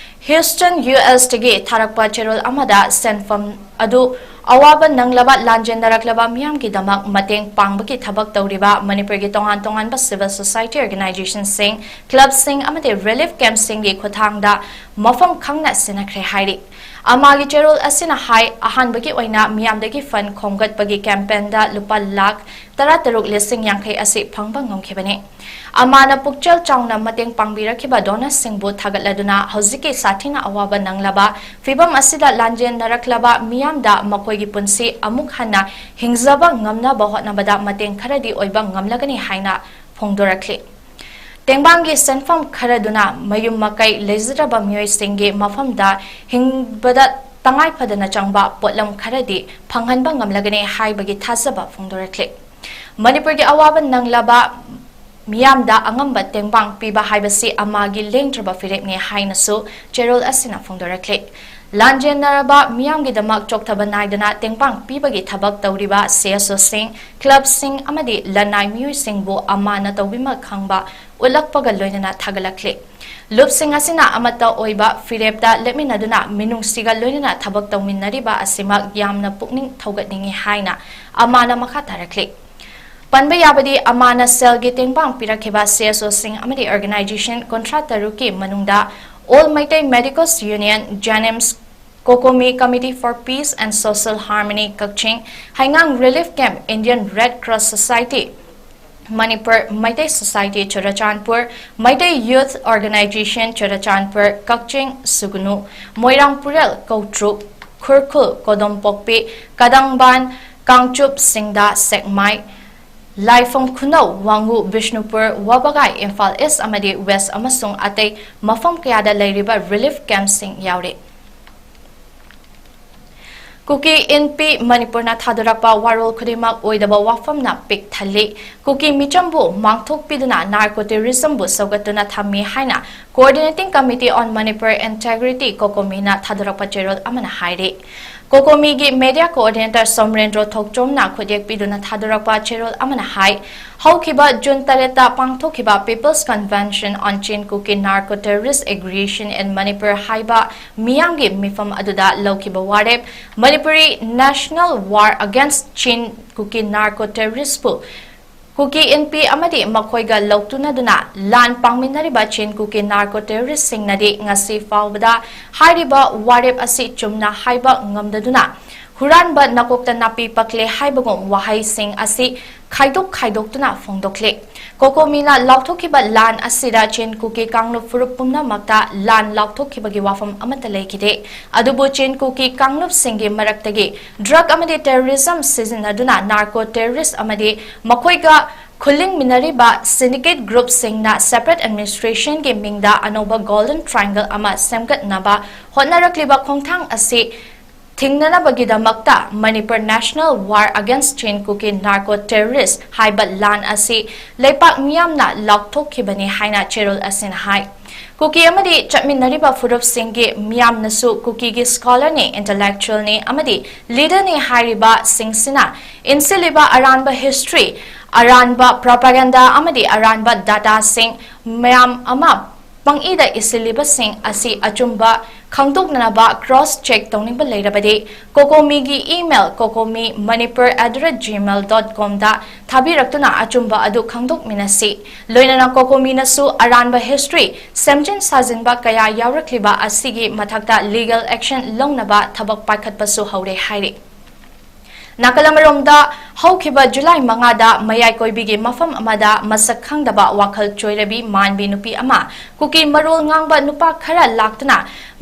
Houston, USꯇꯒꯤ ꯊꯥꯔꯛꯄ ꯆꯦꯔꯣꯜ ꯑꯃꯗ ꯁꯦꯟꯐꯝ ꯑꯗꯨ ꯑꯋꯥꯕ ꯅꯪꯂꯕ ꯂꯥꯟꯖꯦꯟꯅꯔꯛꯂꯕ ꯃꯤꯌꯥꯝꯒꯤꯗꯃꯛ ꯃꯇꯦꯡ ꯄꯥꯡꯕꯒꯤ ꯊꯕꯛ ꯇꯧꯔꯤꯕ ꯃꯅꯤꯄꯨꯔꯒꯤ ꯇꯣꯉꯥꯟ ꯇꯣꯉꯥꯟꯕ civil society organizationꯁꯤꯡ, clubꯁꯤꯡ ꯑꯃꯗꯤ relief campꯁꯤꯡꯒꯤ ꯈꯨꯠꯊꯥꯡꯗ ꯃꯐꯝ ꯈꯪꯅ ꯁꯤꯟꯅꯈ꯭ꯔꯦ ꯍꯥꯏꯔꯤ꯫ ꯑꯃꯥꯒꯤ ꯆꯦꯔꯣꯜ ꯑꯁꯤꯅ ꯍꯥꯏ, ꯑꯍꯥꯟꯕꯒꯤ ꯑꯣꯏꯅ ꯃꯤꯌꯥꯝꯗꯒꯤ fund ꯈꯣꯝꯒꯠꯄꯒꯤ campaignꯗ ꯂꯨꯄꯥ ꯂꯥꯈ ꯇꯔꯥꯇꯔꯨꯛ ꯂꯤꯁꯤꯡ ꯌꯥꯡꯈꯩ ꯑꯁꯤ ꯐꯪꯕ ꯉꯝꯈꯤꯕꯅꯤ꯫ ꯑꯃꯥꯅ ꯄꯨꯛꯆꯦꯜ ꯆꯥꯎꯅ ꯃꯇꯦꯡ ꯄꯥꯡꯕꯤꯔꯛꯈꯤꯕ donorꯁꯤꯡꯕꯨ ꯊꯥꯒꯠꯂꯗꯨꯅ ꯍꯧꯖꯤꯛꯀꯤ ꯁꯥꯊꯤꯅ ꯑꯋꯥꯕ ꯅꯪꯂꯕ ꯐꯤꯚꯝ ꯑꯁꯤꯗ ꯂꯥꯟꯖꯦꯟꯅꯔꯛꯂꯕ ꯃꯤꯌꯥꯝꯗ ꯃꯈꯣꯏꯒꯤ ꯄꯨꯟꯁꯤ ꯑꯃꯨꯛ ꯍꯟꯅ ꯍꯤꯡꯖꯕ ꯉꯝꯅꯕ ꯍꯣꯠꯅꯕꯗ ꯃꯇꯦꯡ ꯈꯔꯗꯤ ꯑꯣꯏꯕ ꯉꯝꯂꯒꯅꯤ ꯍꯥꯏꯅ ꯐꯣꯡꯗꯣꯔꯛꯂꯤ꯫ ꯇꯦꯡꯕꯥꯡꯒꯤ ꯁꯦꯟꯐꯝ ꯈꯔꯗꯨꯅ ꯃꯌꯨꯝ ꯃꯀꯩ ꯂꯩꯖꯗ꯭ꯔꯕ ꯃꯤꯑꯣꯏꯁꯤꯡꯒꯤ ꯃꯐꯝꯗ ꯍꯤꯡꯕꯗ ꯇꯉꯥꯏ ꯐꯗꯅ ꯆꯪꯕ ꯄꯣꯠꯂꯝ ꯈꯔꯗꯤ ꯐꯪꯍꯟꯕ ꯉꯝꯂꯒꯅꯤ ꯍꯥꯏꯕꯒꯤ ꯊꯥꯖꯕ ꯐꯣꯡꯗꯣꯔꯛꯂꯤ꯫ ꯃꯅꯤꯄꯨꯔꯒꯤ ꯑꯋꯥꯕ ꯅꯪꯂꯕ ꯃꯤꯌꯥꯝꯗ ꯑꯉꯝꯕ ꯇꯦꯡꯕꯥꯡ ꯄꯤꯕ ꯍꯥꯏꯕꯁꯤ ꯑꯃꯥꯒꯤ ꯂꯦꯡꯗ꯭ꯔꯕ ꯐꯤꯔꯦꯞꯅꯤ ꯍꯥꯏꯅꯁꯨ ꯆꯦꯔꯣꯜ ꯑꯁꯤꯅ ꯐꯣꯡꯗꯣꯔꯛꯂꯤ꯫ ꯂꯥꯟꯖꯦꯟꯅꯔꯕ ꯃꯤꯌꯥꯝꯒꯤꯗꯃꯛ ꯆꯣꯛꯊꯕ ꯅꯥꯏꯗꯅ ꯇꯦꯡꯕꯥꯡ ꯄꯤꯕꯒꯤ ꯊꯕꯛ ꯇꯧꯔꯤꯕ CSOꯁꯤꯡ, clubꯁꯤꯡ ꯑꯃꯗꯤ ꯂꯅꯥꯏ ꯃꯤꯑꯣꯏꯁꯤꯡꯕꯨ ꯑꯃꯥꯅ ꯇꯧꯕꯤꯃꯜ ꯈꯪꯕ ꯎꯠꯂꯛꯄꯒ ꯂꯣꯏꯅꯅ ꯊꯥꯒꯠꯂꯛꯂꯤ꯫ ꯂꯨꯞꯁꯤꯡ ꯑꯁꯤꯅ ꯑꯃꯠꯇ ꯑꯣꯏꯕ ꯐꯤꯔꯦꯞꯇ ꯂꯦꯞꯃꯤꯟꯅꯗꯨꯅ ꯃꯤꯅꯨꯡꯁꯤꯒ ꯂꯣꯏꯅꯅ ꯊꯕꯛ ꯇꯧꯃꯤꯟꯅꯔꯤꯕ ꯑꯁꯤꯃꯛ ꯌꯥꯝꯅ ꯄꯨꯛꯅꯤꯡ ꯊꯧꯒꯠꯅꯤꯡꯏ ꯍꯥꯏꯅ ꯑꯃꯥꯅ ꯃꯈꯥ ꯇꯥꯔꯛꯂꯤ꯫ ꯄꯟꯕ ꯌꯥꯕꯗꯤ, ꯑꯃꯥꯅ ꯁꯦꯜꯒꯤ ꯇꯦꯡꯕꯥꯡ ꯄꯤꯔꯛꯈꯤꯕ CSOꯁꯤꯡ ꯑꯃꯗꯤ organization ꯀꯨꯟꯊ꯭ꯔꯥ ꯇꯔꯨꯛꯀꯤ ꯃꯅꯨꯡꯗ All Meitei Medicos Union, JANIMS, COCOMI, Committee for Peace and Social Harmony Kakching, ꯍꯩꯉꯥꯡ Relief Camp, Indian Red Cross Society, Manipur Meitei Society Churachandpur, Meitei Youth Organization Churachandpur, ꯀꯛꯆꯤꯡ ꯁꯨꯒꯅꯨ, ꯃꯣꯏꯔꯥꯡ ꯄꯨꯔꯦꯜ, ꯀꯧꯇ꯭ꯔꯨꯛ, ꯈꯨꯔꯈꯨꯜ, ꯀꯣꯗꯣꯝꯄꯣꯛꯄꯤ, ꯀꯗꯪꯕꯥꯟ, ꯀꯥꯡꯆꯨꯞ, ꯁꯤꯡꯗꯥ, ꯁꯦꯛꯃꯥꯏ, ꯂꯥꯏꯐꯝ ꯈꯨꯅꯧ, ꯋꯥꯉꯨ, ꯕꯤꯁꯅꯨꯄꯨꯔ, ꯋꯥꯕꯒꯥꯏ, ꯏꯝꯐꯥꯜ East ꯑꯃꯗꯤ West ꯑꯃꯁꯨꯡ ꯑꯇꯩ ꯃꯐꯝ ꯀꯌꯥꯗ ꯂꯩꯔꯤꯕ relief campꯁꯤꯡ ꯌꯥꯎꯔꯤ꯫ ꯀꯨꯀꯤ ꯏꯟꯄꯤ ꯃꯅꯤꯄꯨꯔꯅ ꯊꯥꯗꯣꯔꯛꯄ ꯋꯥꯔꯣꯜ ꯈꯨꯗꯤꯡꯃꯛ ꯑꯣꯏꯗꯕ ꯋꯥꯐꯝꯅ ꯄꯤꯛ ꯊꯜꯂꯤ꯫ ꯀꯨꯀꯤ ꯃꯤꯆꯝꯕꯨ ꯃꯥꯡꯊꯣꯛꯄꯤꯗꯨꯅ narco terrorism ꯕꯨ ꯁꯧꯒꯠꯇꯨꯅ ꯊꯝꯃꯤ ꯍꯥꯏꯅ Coordinating Committee on Manipur Integrity, COCOMI ꯅ ꯊꯥꯗꯣꯔꯛꯄ ꯆꯦꯔꯣꯜ ꯑꯃꯅ ꯍꯥꯏꯔꯤ꯫ COCOMI ꯒꯤ media coordinator ꯁꯣꯃꯔꯦꯟꯗ꯭ꯔꯣ ꯊꯣꯛꯆꯣꯝꯅ ꯈꯨꯠꯌꯦꯛ ꯄꯤꯗꯨꯅ ꯊꯥꯗꯣꯔꯛꯄ ꯆꯦꯔꯣꯜ ꯑꯃꯅ ꯍꯥꯏ, ꯍꯧꯈꯤꯕ ꯖꯨꯟ ꯇꯔꯦꯠꯇ ꯄꯥꯡꯊꯣꯛꯈꯤꯕ People's Convention on Chin Kuki Narco Terrorist Aggression in Manipur ꯍꯥꯏꯕ ꯃꯤꯌꯥꯝꯒꯤ ꯃꯤꯐꯝ ꯑꯗꯨꯗ ꯂꯧꯈꯤꯕ ꯋꯥꯔꯦꯞ, Manipuri National War Against Chin Kuki Narco Terrorist ꯄꯨ ꯀꯨꯀꯤ ꯏꯟꯄꯤ ꯑꯃꯗꯤ ꯃꯈꯣꯏꯒ ꯂꯧꯇꯨꯅꯗꯨꯅ ꯂꯥꯟ ꯄꯥꯡꯃꯤꯟꯅꯔꯤꯕ ꯆꯤꯟ ꯀꯨꯀꯤ narco terrorist ꯁꯤꯡꯅꯗꯤ ꯉꯁꯤ ꯐꯥꯎꯕꯗ ꯍꯥꯏꯔꯤꯕ ꯋꯥꯔꯦꯞ ꯑꯁꯤ ꯆꯨꯝꯅ ꯍꯥꯏꯕ ꯉꯝꯗꯗꯨꯅ ꯍꯨꯔꯥꯟꯕ ꯅꯀꯣꯛꯇ ꯅꯥꯄꯤ ꯄꯛꯂꯦ ꯍꯥꯏꯕꯒꯨꯝ ꯋꯥꯍꯩꯁꯤꯡ ꯑꯁꯤ ꯈꯥꯏꯗꯣꯛ ꯈꯥꯏꯗꯣꯛꯇꯨꯅ ꯐꯣꯡꯗꯣꯛꯂꯤ꯫ COCOMI ꯅ ꯂꯥꯎꯊꯣꯛꯈꯤꯕ ꯂꯥꯟ ꯑꯁꯤꯗ ꯆꯤꯟ ꯀꯨꯀꯤ ꯀꯥꯡꯂꯨꯞ ꯐꯨꯔꯨꯞ ꯄꯨꯝꯅꯃꯛꯇ ꯂꯥꯟ ꯂꯥꯎꯊꯣꯛꯈꯤꯕꯒꯤ ꯋꯥꯐꯝ ꯑꯃꯠꯇ ꯂꯩꯈꯤꯗꯦ꯫ ꯑꯗꯨꯕꯨ ꯆꯤꯟ ꯀꯨꯀꯤ ꯀꯥꯡꯂꯨꯞꯁꯤꯡꯒꯤ ꯃꯔꯛꯇꯒꯤ drug ꯑꯃꯗꯤ terrorism ꯁꯤꯖꯤꯟꯅꯗꯨꯅ narco terrorist ꯑꯃꯗꯤ ꯃꯈꯣꯏꯒ ꯈꯨꯜꯂꯤꯡꯃꯤꯟꯅꯔꯤꯕ syndicate group ꯁꯤꯡꯅ separate administration ꯒꯤ ꯃꯤꯡꯗ ꯑꯅꯧꯕ Golden Triangle ꯑꯃ ꯁꯦꯝꯒꯠꯅꯕ ꯍꯣꯠꯅꯔꯛꯂꯤꯕ ꯈꯣꯡꯊꯥꯡ ꯑꯁꯤ ꯊꯤꯡꯅꯅꯕꯒꯤꯗꯃꯛꯇ Manipur National War Against Chin Kuki Narco Terrorist ꯍꯥꯏꯕ ꯂꯥꯟ ꯑꯁꯤ ꯂꯩꯄꯥꯛ ꯃꯤꯌꯥꯝꯅ ꯂꯥꯎꯊꯣꯛꯈꯤꯕꯅꯤ ꯍꯥꯏꯅ ꯆꯦꯔꯣꯜ ꯑꯁꯤꯅ ꯍꯥꯏ꯫ ꯀꯨꯀꯤ ꯑꯃꯗꯤ ꯆꯠꯃꯤꯟꯅꯔꯤꯕ ꯐꯨꯔꯨꯞꯁꯤꯡꯒꯤ ꯃꯤꯌꯥꯝꯅꯁꯨ ꯀꯨꯀꯤꯒꯤ scholar ꯅꯤ, intellectual ꯅꯤ ꯑꯃꯗꯤ leader ꯅꯤ ꯍꯥꯏꯔꯤꯕꯁꯤꯡꯁꯤꯅ ꯏꯟꯁꯤꯜꯂꯤꯕ ꯑꯔꯥꯟꯕ history, ꯑꯔꯥꯟꯕ propaganda ꯑꯃꯗꯤ ꯑꯔꯥꯟꯕ data ꯁꯤꯡ ꯃꯌꯥꯝ ꯑꯃ ꯄꯪꯏꯗ ꯏꯁꯤꯜꯂꯤꯕꯁꯤꯡ ꯑꯁꯤ ꯑꯆꯨꯝꯕ ꯈꯪꯗꯣꯛꯅꯅꯕ cross check ꯇꯧꯅꯤꯡꯕ ꯂꯩꯔꯕꯗꯤ COCOMI ꯒꯤ email cocomi manipur at the rate gmail dot com ꯗ ꯊꯥꯕꯤꯔꯛꯇꯨꯅ ꯑꯆꯨꯝꯕ ꯑꯗꯨ ꯈꯪꯗꯣꯛꯃꯤꯟꯅꯁꯤ꯫ ꯂꯣꯏꯅꯅ COCOMI ꯅꯁꯨ ꯑꯔꯥꯟꯕ history, ꯁꯦꯝꯖꯤꯟ ꯁꯥꯖꯤꯟꯕ ꯀꯌꯥ ꯌꯥꯎꯔꯛꯂꯤꯕ ꯑꯁꯤꯒꯤ ꯃꯊꯛꯇ legal action ꯂꯧꯅꯕ ꯊꯕꯛ ꯄꯥꯏꯈꯠꯄꯁꯨ ꯍꯧꯔꯦ ꯍꯥꯏꯔꯤ꯫ ꯅꯥꯀꯜ ꯑꯃꯔꯣꯝꯗ, ꯍꯧꯈꯤꯕ ꯖꯨꯂꯥꯏ ꯃꯉꯥꯗ ꯃꯌꯥꯏ ꯀꯣꯏꯕꯤꯒꯤ ꯃꯐꯝ ꯑꯃꯗ ꯃꯁꯛ ꯈꯪꯗꯕ ꯋꯥꯈꯜ ꯆꯣꯏꯔꯕꯤ ꯃꯥꯟꯕꯤ ꯅꯨꯄꯤ ꯑꯃ ꯀꯨꯀꯤ ꯃꯔꯣꯜ ꯉꯥꯡꯕ ꯅꯨꯄꯥ ꯈꯔ ꯂꯥꯛꯇꯨꯅ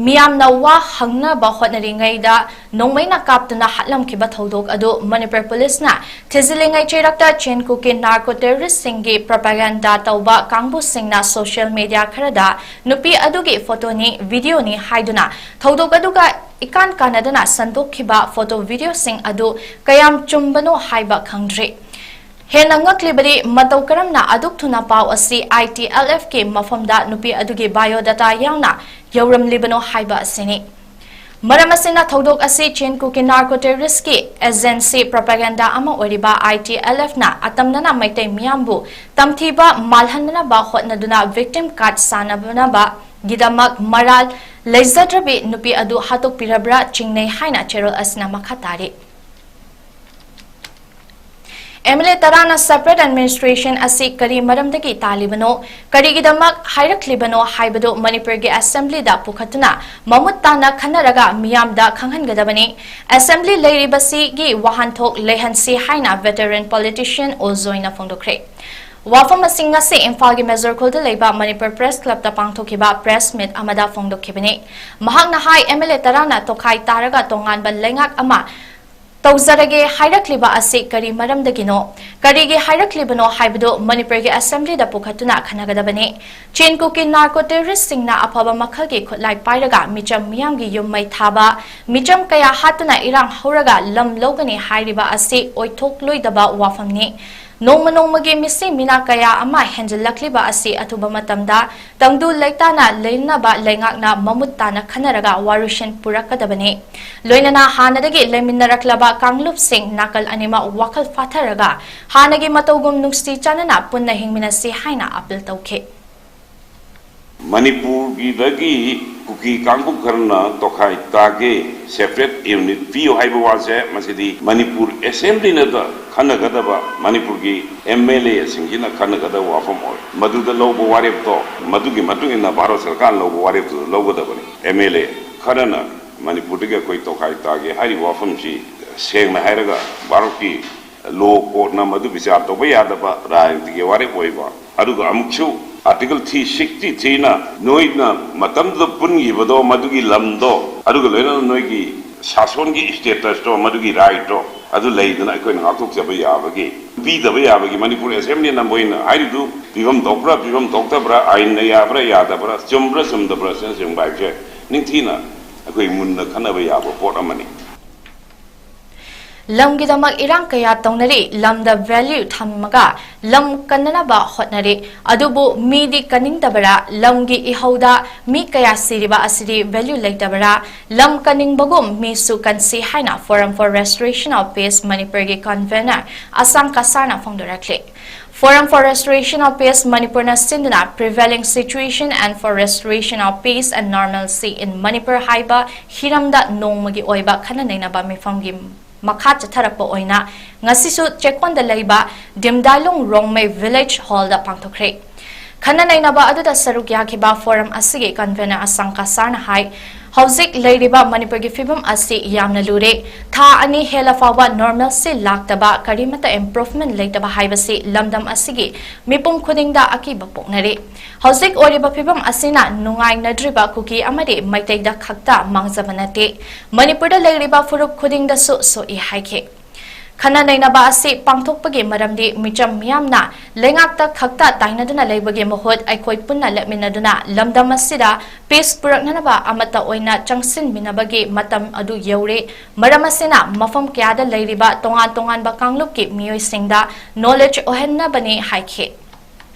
ꯃꯤꯌꯥꯝꯅ ꯋꯥ ꯍꯪꯅꯕ ꯍꯣꯠꯅꯔꯤꯉꯩꯗ ꯅꯣꯡꯃꯩꯅ ꯀꯥꯞꯇꯨꯅ ꯍꯥꯠꯂꯝꯈꯤꯕ ꯊꯧꯗꯣꯛ ꯑꯗꯨ ꯃꯅꯤꯄꯨꯔ ꯄꯨꯂꯤꯁꯅ ꯊꯤꯖꯤꯜꯂꯤꯉꯩ ꯆꯩꯔꯛꯇ ꯆꯤꯟ ꯀꯨꯀꯤ ꯅꯥꯔꯀꯣ ꯇꯦꯔꯣꯔꯤꯁꯁꯤꯡꯒꯤ ꯄ꯭ꯔꯣꯄꯥꯒꯦꯟꯗꯥ ꯇꯧꯕ ꯀꯥꯡꯕꯨꯁꯤꯡꯅ ꯁꯣꯁꯤꯌꯦꯜ ꯃꯤꯗꯤꯌꯥ ꯈꯔꯗ ꯅꯨꯄꯤ ꯑꯗꯨꯒꯤ ꯐꯣꯇꯣꯅꯤ, ꯚꯤꯗꯤꯑꯣꯅꯤ ꯍꯥꯏꯗꯨꯅ ꯊꯧꯗꯣꯛ ꯑꯗꯨꯒ ꯏꯀꯥꯟ ꯀꯥꯟꯅꯗꯅ ꯁꯟꯗꯣꯛꯈꯤꯕ ꯐꯣꯇꯣ, ꯚꯤꯗꯤꯑꯣꯁꯤꯡ ꯑꯗꯨ ꯀꯌꯥꯝ ꯆꯨꯝꯕꯅꯣ ꯍꯥꯏꯕ ꯈꯪꯗ꯭ꯔꯤ꯫ ꯍꯦꯟꯅ ꯉꯛꯂꯤꯕꯗꯤ, ꯃꯇꯧ ꯀꯔꯝꯅ ꯑꯗꯨꯛ ꯊꯨꯅ ꯄꯥꯎ ꯑꯁꯤ ꯑꯥꯏ ꯇꯤ ꯑꯦꯜ ꯑꯦꯐꯀꯤ ꯃꯐꯝꯗ ꯅꯨꯄꯤ ꯑꯗꯨꯒꯤ ꯕꯥꯏꯑꯣꯗꯥꯇꯥ ꯌꯥꯎꯅ ꯌꯧꯔꯝꯂꯤꯕꯅꯣ ꯍꯥꯏꯕ ꯑꯁꯤꯅꯤ꯫ ꯃꯔꯝ ꯑꯁꯤꯅ, ꯊꯧꯗꯣꯛ ꯑꯁꯤ ꯆꯤꯟ ꯀꯨꯀꯤ ꯅꯥꯔꯀꯣ ꯇꯦꯔꯣꯔꯤꯁꯀꯤ ꯑꯦꯖꯦꯟꯁꯤ, ꯄ꯭ꯔꯣꯄꯥꯒꯦꯟꯗꯥ ꯑꯃ ꯑꯣꯏꯔꯤꯕ ꯑꯥꯏ ꯇꯤ ꯑꯦꯜ ꯑꯦꯐꯅ ꯑꯇꯝꯅꯅ ꯃꯩꯇꯩ ꯃꯤꯌꯥꯝꯕꯨ ꯇꯝꯊꯤꯕ ꯃꯥꯜꯍꯟꯅꯅꯕ ꯍꯣꯠꯅꯗꯨꯅ ꯚꯤꯛꯇꯤꯝ ꯀꯥꯔꯗ ꯁꯥꯟꯅꯅꯕꯒꯤꯗꯃꯛ ꯃꯔꯥꯜ ꯂꯩꯖꯗ꯭ꯔꯕꯤ ꯅꯨꯄꯤ ꯑꯗꯨ ꯍꯥꯠꯇꯣꯛꯄꯤꯔꯕ꯭ꯔꯥ ꯆꯤꯡꯅꯩ ꯍꯥꯏꯅ ꯆꯦꯔꯣꯜ ꯑꯁꯤꯅ ꯃꯈꯥ ꯇꯥꯔꯤ꯫ ꯑꯦꯝ ꯑꯦꯜ ꯑꯦ ꯇꯔꯥꯅ separate administration ꯑꯁꯤ ꯀꯔꯤ ꯃꯔꯝꯗꯒꯤ ꯇꯥꯜꯂꯤꯕꯅꯣ, ꯀꯔꯤꯒꯤꯗꯃꯛ ꯍꯥꯏꯔꯛꯂꯤꯕꯅꯣ ꯍꯥꯏꯕꯗꯨ ꯃꯅꯤꯄꯨꯔꯒꯤ ꯑꯦꯁꯦꯝꯕ꯭ꯂꯤꯗ ꯄꯨꯈꯠꯇꯨꯅ ꯃꯃꯨꯠ ꯇꯥꯅ ꯈꯟꯅꯔꯒ ꯃꯤꯌꯥꯝꯗ ꯈꯪꯍꯟꯒꯗꯕꯅꯤ꯫ ꯑꯦꯁꯦꯝꯕ꯭ꯂꯤ ꯂꯩꯔꯤꯕꯁꯤꯒꯤ ꯋꯥꯍꯟꯊꯣꯛ ꯂꯩꯍꯟꯁꯤ ꯍꯥꯏꯅ veteran politician ꯑꯣ ꯖꯣꯏꯅ ꯐꯣꯡꯗꯣꯛꯈ꯭ꯔꯦ꯫ ꯋꯥꯐꯝ ꯑꯁꯤ ꯉꯁꯤ ꯏꯝꯐꯥꯜꯒꯤ ꯃꯦꯖꯣꯔ ꯈꯨꯜꯗ ꯂꯩꯕ ꯃꯅꯤꯄꯨꯔ ꯄ꯭ꯔꯦꯁ ꯀ꯭ꯂꯕꯇ ꯄꯥꯡꯊꯣꯛꯈꯤꯕ ꯄ꯭ꯔꯦꯁ ꯃꯤꯠ ꯑꯃꯗ ꯐꯣꯡꯗꯣꯛꯈꯤꯕꯅꯤ꯫ ꯃꯍꯥꯛꯅ ꯍꯥꯏ, ꯑꯦꯝ ꯑꯦꯜ ꯑꯦ ꯇꯔꯥꯅ ꯇꯣꯈꯥꯏ ꯇꯥꯔꯒ ꯇꯣꯉꯥꯟꯕ ꯂꯩꯉꯥꯛ ꯑꯃ ꯇꯧꯖꯔꯒꯦ ꯍꯥꯏꯔꯛꯂꯤꯕ ꯑꯁꯤ ꯀꯔꯤ ꯃꯔꯝꯗꯒꯤꯅꯣ? ꯀꯔꯤꯒꯤ ꯍꯥꯏꯔꯛꯂꯤꯕꯅꯣ ꯍꯥꯏꯕꯗꯨ ꯃꯅꯤꯄꯨꯔꯒꯤ ꯑꯦꯁꯦꯝꯕ꯭ꯂꯤꯗ ꯄꯨꯈꯠꯇꯨꯅ ꯈꯟꯅꯒꯗꯕꯅꯤ꯫ ꯆꯤꯟ ꯀꯨꯀꯤ ꯅꯥꯔꯀꯣ ꯇꯦꯔꯣꯔꯤꯁꯁꯤꯡꯅ ꯑꯐꯕ ꯃꯈꯜꯒꯤ ꯈꯨꯠꯂꯥꯏ ꯄꯥꯏꯔꯒ ꯃꯤꯆꯝ ꯃꯤꯌꯥꯝꯒꯤ ꯌꯨꯝ ꯃꯩ ꯊꯥꯕ, ꯃꯤꯆꯝ ꯀꯌꯥ ꯍꯥꯠꯇꯨꯅ ꯏꯔꯥꯡ ꯍꯧꯔꯒ ꯂꯝ ꯂꯧꯒꯅꯤ ꯍꯥꯏꯔꯤꯕ ꯑꯁꯤ ꯑꯣꯏꯊꯣꯛꯂꯣꯏꯗꯕ ꯋꯥꯐꯝꯅꯤ꯫ ꯅꯣꯡꯃ ꯅꯣꯡꯃꯒꯤ ꯃꯤꯁꯤ ꯃꯤꯅꯥ ꯀꯌꯥ ꯑꯃ ꯍꯦꯟꯖꯤꯜꯂꯛꯂꯤꯕ ꯑꯁꯤ ꯑꯊꯨꯕ ꯃꯇꯝꯗ ꯇꯪꯗꯨ ꯂꯩꯇꯥꯅ ꯂꯩꯅꯅꯕ ꯂꯩꯉꯥꯛꯅ ꯃꯃꯨꯠ ꯇꯥꯅ ꯈꯟꯅꯔꯒ ꯋꯥꯔꯣꯏꯁꯤꯟ ꯄꯨꯔꯛꯀꯗꯕꯅꯤ꯫ ꯂꯣꯏꯅꯅ ꯍꯥꯟꯅꯗꯒꯤ ꯂꯩꯃꯤꯟꯅꯔꯛꯂꯕ ꯀꯥꯡꯂꯨꯞꯁꯤꯡ ꯅꯥꯀꯜ ꯑꯅꯤꯃꯛ ꯋꯥꯈꯜ ꯐꯥꯊꯔꯒ ꯍꯥꯟꯅꯒꯤ ꯃꯇꯧꯒꯨꯝ ꯅꯨꯡꯁꯤ ꯆꯥꯟꯅꯅ ꯄꯨꯟꯅ ꯍꯤꯡꯃꯤꯟꯅꯁꯤ ꯍꯥꯏꯅ ꯑꯄꯤꯜ ꯇꯧꯈꯤ꯫ ꯃꯅꯤꯄꯨꯔꯒꯤꯗꯒꯤ ꯀꯨꯀꯤ ꯀꯥꯡꯕꯨ ꯈꯔꯅ ꯇꯣꯈꯥꯏ ꯇꯥꯒꯦ, separate unit ꯄꯤꯌꯨ ꯍꯥꯏꯕ ꯋꯥꯁꯦ, ꯃꯁꯤꯗꯤ ꯃꯅꯤꯄꯨꯔ ꯑꯦꯁꯦꯝꯕ꯭ꯂꯤꯅꯗ ꯈꯟꯅꯒꯗꯕ, ꯃꯅꯤꯄꯨꯔꯒꯤ ꯑꯦꯝ ꯑꯦꯜ ꯑꯦꯁꯤꯡꯁꯤꯅ ꯈꯟꯅꯒꯗꯕ ꯋꯥꯐꯝ ꯑꯣꯏ꯫ ꯃꯗꯨꯗ ꯂꯧꯕ ꯋꯥꯔꯦꯞꯇꯣ, ꯃꯗꯨꯒꯤ ꯃꯇꯨꯡ ꯏꯟꯅ ꯚꯥꯔꯠ ꯁꯔꯀꯥꯔꯅ ꯂꯧꯕ ꯋꯥꯔꯦꯞꯇꯨꯗ ꯂꯧꯒꯗꯕꯅꯤ꯫ ꯑꯦꯝ ꯑꯦꯜ ꯑꯦ ꯈꯔꯅ ꯃꯅꯤꯄꯨꯔꯗꯒꯤ ꯑꯩꯈꯣꯏ ꯇꯣꯈꯥꯏ ꯇꯥꯒꯦ ꯍꯥꯏꯔꯤꯕ ꯋꯥꯐꯝꯁꯤ, ꯁꯦꯡꯅ ꯍꯥꯏꯔꯒ, ꯚꯥꯔꯠꯀꯤ ꯂꯣ ꯀꯣꯔꯠꯅ ꯃꯗꯨ ꯕꯤꯆꯥꯔ ꯇꯧꯕ ꯌꯥꯗꯕ ꯔꯥꯏꯗꯒꯤ ꯋꯥꯔꯦꯞ ꯑꯣꯏꯕ꯫ ꯑꯗꯨꯒ ꯑꯃꯨꯛꯁꯨ ꯑꯥꯔꯇꯤꯀꯜ ꯊ꯭ꯔꯤ ꯁꯤꯛꯁꯇꯤ ꯊ꯭ꯔꯤꯅ ꯅꯣꯏꯅ ꯃꯇꯝꯗꯨꯗ ꯄꯨꯟꯈꯤꯕꯗꯣ, ꯃꯗꯨꯒꯤ ꯂꯝꯗꯣ, ꯑꯗꯨꯒ ꯂꯣꯏꯅꯅ ꯅꯣꯏꯒꯤ ꯁꯥꯁꯣꯟꯒꯤ ꯁ꯭ꯇꯦꯇꯁꯇꯣ, ꯃꯗꯨꯒꯤ ꯔꯥꯏꯠꯇꯣ, ꯑꯗꯨ ꯂꯩꯗꯅ ꯑꯩꯈꯣꯏꯅ ꯉꯥꯛꯊꯣꯛꯆꯕ ꯌꯥꯕꯒꯤ, ꯄꯤꯗꯕ ꯌꯥꯕꯒꯤ ꯃꯅꯤꯄꯨꯔ ꯑꯦꯁꯦꯝꯕ꯭ꯂꯤꯅ ꯃꯣꯏꯅ ꯍꯥꯏꯔꯤꯗꯨ ꯄꯤꯐꯝ ꯊꯣꯛꯄ꯭ꯔꯥ, ꯄꯤꯐꯝ ꯊꯣꯛꯇꯕ꯭ꯔꯥ, ꯑꯥꯏꯟꯅ ꯌꯥꯕ꯭ꯔꯥ, ꯌꯥꯗꯕ꯭ꯔꯥ, ꯆꯨꯝꯕ꯭ꯔꯥ, ꯆꯨꯝꯗꯕ꯭ꯔꯥ, ꯑꯁꯤꯅꯆꯤꯡꯕ ꯍꯥꯏꯕꯁꯦ ꯅꯤꯡꯊꯤꯅ ꯑꯩꯈꯣꯏ ꯃꯨꯟꯅ ꯈꯟꯅꯕ ꯌꯥꯕ ꯄꯣꯠ ꯑꯃꯅꯤ꯫ ꯂꯝꯒꯤꯗꯃꯛ ꯏꯔꯥꯡ ꯀꯌꯥ ꯇꯧꯅꯔꯤ, ꯂꯝꯗ ꯚꯦꯂ꯭ꯌꯨ ꯊꯝꯃꯒ ꯂꯝ ꯀꯟꯅꯅꯕ ꯍꯣꯠꯅꯔꯤ꯫ ꯑꯗꯨꯕꯨ ꯃꯤꯗꯤ ꯀꯟꯅꯤꯡꯗꯕꯔꯥ? ꯂꯝꯒꯤ ꯏꯍꯧꯗ ꯃꯤ ꯀꯌꯥ ꯁꯤꯔꯤꯕ ꯑꯁꯤꯗꯤ ꯚꯦꯂ꯭ꯌꯨ ꯂꯩꯇꯕꯔꯥ? ꯂꯝ ꯀꯟꯅꯤꯡꯕꯒꯨꯝ ꯃꯤꯁꯨ ꯀꯟꯁꯤ ꯍꯥꯏꯅ Forum for Restoration of Peace ꯃꯅꯤꯄꯨꯔꯒꯤ ꯀꯟꯚꯦꯅꯔ ꯑꯁꯥꯡ ꯀꯁꯥꯔꯅ ꯐꯣꯡꯗꯣꯔꯛꯂꯤ꯫ Forum for Restoration of Peace ꯃꯅꯤꯄꯨꯔꯅ ꯁꯤꯟꯗꯨꯅ Prevailing Situation and for Restoration of Peace and Normalcy in Manipur ꯍꯥꯏꯕ ꯍꯤꯔꯝꯗ ꯅꯣꯡꯃꯒꯤ ꯑꯣꯏꯕ ꯈꯟꯅ ꯅꯩꯅꯕ ꯃꯤꯐꯝꯒꯤ ꯃꯈꯥ ꯆꯠꯊꯔꯛꯄ ꯑꯣꯏꯅ ꯉꯁꯤꯁꯨ ꯆꯦꯛꯀꯣꯟꯗ ꯂꯩꯕ ꯗꯤꯝꯗꯥꯏꯂꯨꯡ ꯔꯣꯡꯃꯩ ꯚꯤꯂꯦꯖ ꯍꯣꯜꯗ ꯄꯥꯡꯊꯣꯛꯈ꯭ꯔꯦ꯫ ꯈꯟꯅ ꯅꯩꯅꯕ ꯑꯗꯨꯗ ꯁꯔꯨꯛ ꯌꯥꯈꯤꯕ ꯐꯣꯔꯝ ꯑꯁꯤꯒꯤ ꯀꯟꯚꯦꯅꯔ ꯑꯁꯥꯡ ꯀꯁꯥꯔꯅ ꯍꯥꯏ, ꯍꯧꯖꯤꯛ ꯂꯩꯔꯤꯕ ꯃꯅꯤꯄꯨꯔꯒꯤ ꯐꯤꯕꯝ ꯑꯁꯤ ꯌꯥꯝꯅ ꯂꯨꯔꯦ꯫ ꯊꯥ ꯑꯅꯤ ꯍꯦꯜꯂ ꯐꯥꯎꯕ ꯅꯣꯔꯃꯦꯜꯁꯤ ꯂꯥꯛꯇꯕ, ꯀꯔꯤꯃꯠꯇ ꯏꯝꯄ꯭ꯔꯨꯚꯃꯦꯟ ꯂꯩꯇꯕ ꯍꯥꯏꯕꯁꯤ ꯂꯝꯗꯝ ꯑꯁꯤꯒꯤ ꯃꯤꯄꯨꯝ ꯈꯨꯗꯤꯡꯗ ꯑꯀꯤꯕ ꯄꯣꯛꯅꯔꯤ꯫ ꯍꯧꯖꯤꯛ ꯑꯣꯏꯔꯤꯕ ꯐꯤꯕꯝ ꯑꯁꯤꯅ ꯅꯨꯡꯉꯥꯏꯅꯗ꯭ꯔꯤꯕ ꯀꯨꯀꯤ ꯑꯃꯗꯤ ꯃꯩꯇꯩꯗ ꯈꯛꯇ ꯃꯥꯡꯖꯕ ꯅꯠꯇꯦ, ꯃꯅꯤꯄꯨꯔꯗ ꯂꯩꯔꯤꯕ ꯐꯨꯔꯨꯞ ꯈꯨꯗꯤꯡꯗꯁꯨ ꯁꯣꯛꯏ ꯍꯥꯏꯈꯤ꯫ ꯈꯟꯅ ꯅꯩꯅꯕ ꯑꯁꯤ ꯄꯥꯡꯊꯣꯛꯄꯒꯤ ꯃꯔꯝꯗꯤ ꯃꯤꯆꯝ ꯃꯤꯌꯥꯝꯅ ꯂꯩꯉꯥꯛꯇ ꯈꯛꯇ ꯇꯥꯏꯅꯗꯨꯅ ꯂꯩꯕꯒꯤ ꯃꯍꯨꯠ ꯑꯩꯈꯣꯏ ꯄꯨꯟꯅ ꯂꯦꯞꯃꯤꯟꯅꯗꯨꯅ ꯂꯝꯗꯝ ꯑꯁꯤꯗ ꯄꯤꯁ ꯄꯨꯔꯛꯅꯅꯕ ꯑꯃꯠꯇ ꯑꯣꯏꯅ ꯆꯪꯁꯤꯟꯃꯤꯟꯅꯕꯒꯤ ꯃꯇꯝ ꯑꯗꯨ ꯌꯧꯔꯦ꯫ ꯃꯔꯝ ꯑꯁꯤꯅ ꯃꯐꯝ ꯀꯌꯥꯗ ꯂꯩꯔꯤꯕ ꯇꯣꯉꯥꯟ ꯇꯣꯉꯥꯟꯕ ꯀꯥꯡꯂꯨꯞꯀꯤ ꯃꯤꯑꯣꯏꯁꯤꯡꯗ ꯅꯣꯂꯦꯖ ꯑꯣꯏꯍꯟꯅꯕꯅꯤ ꯍꯥꯏꯈꯤ꯫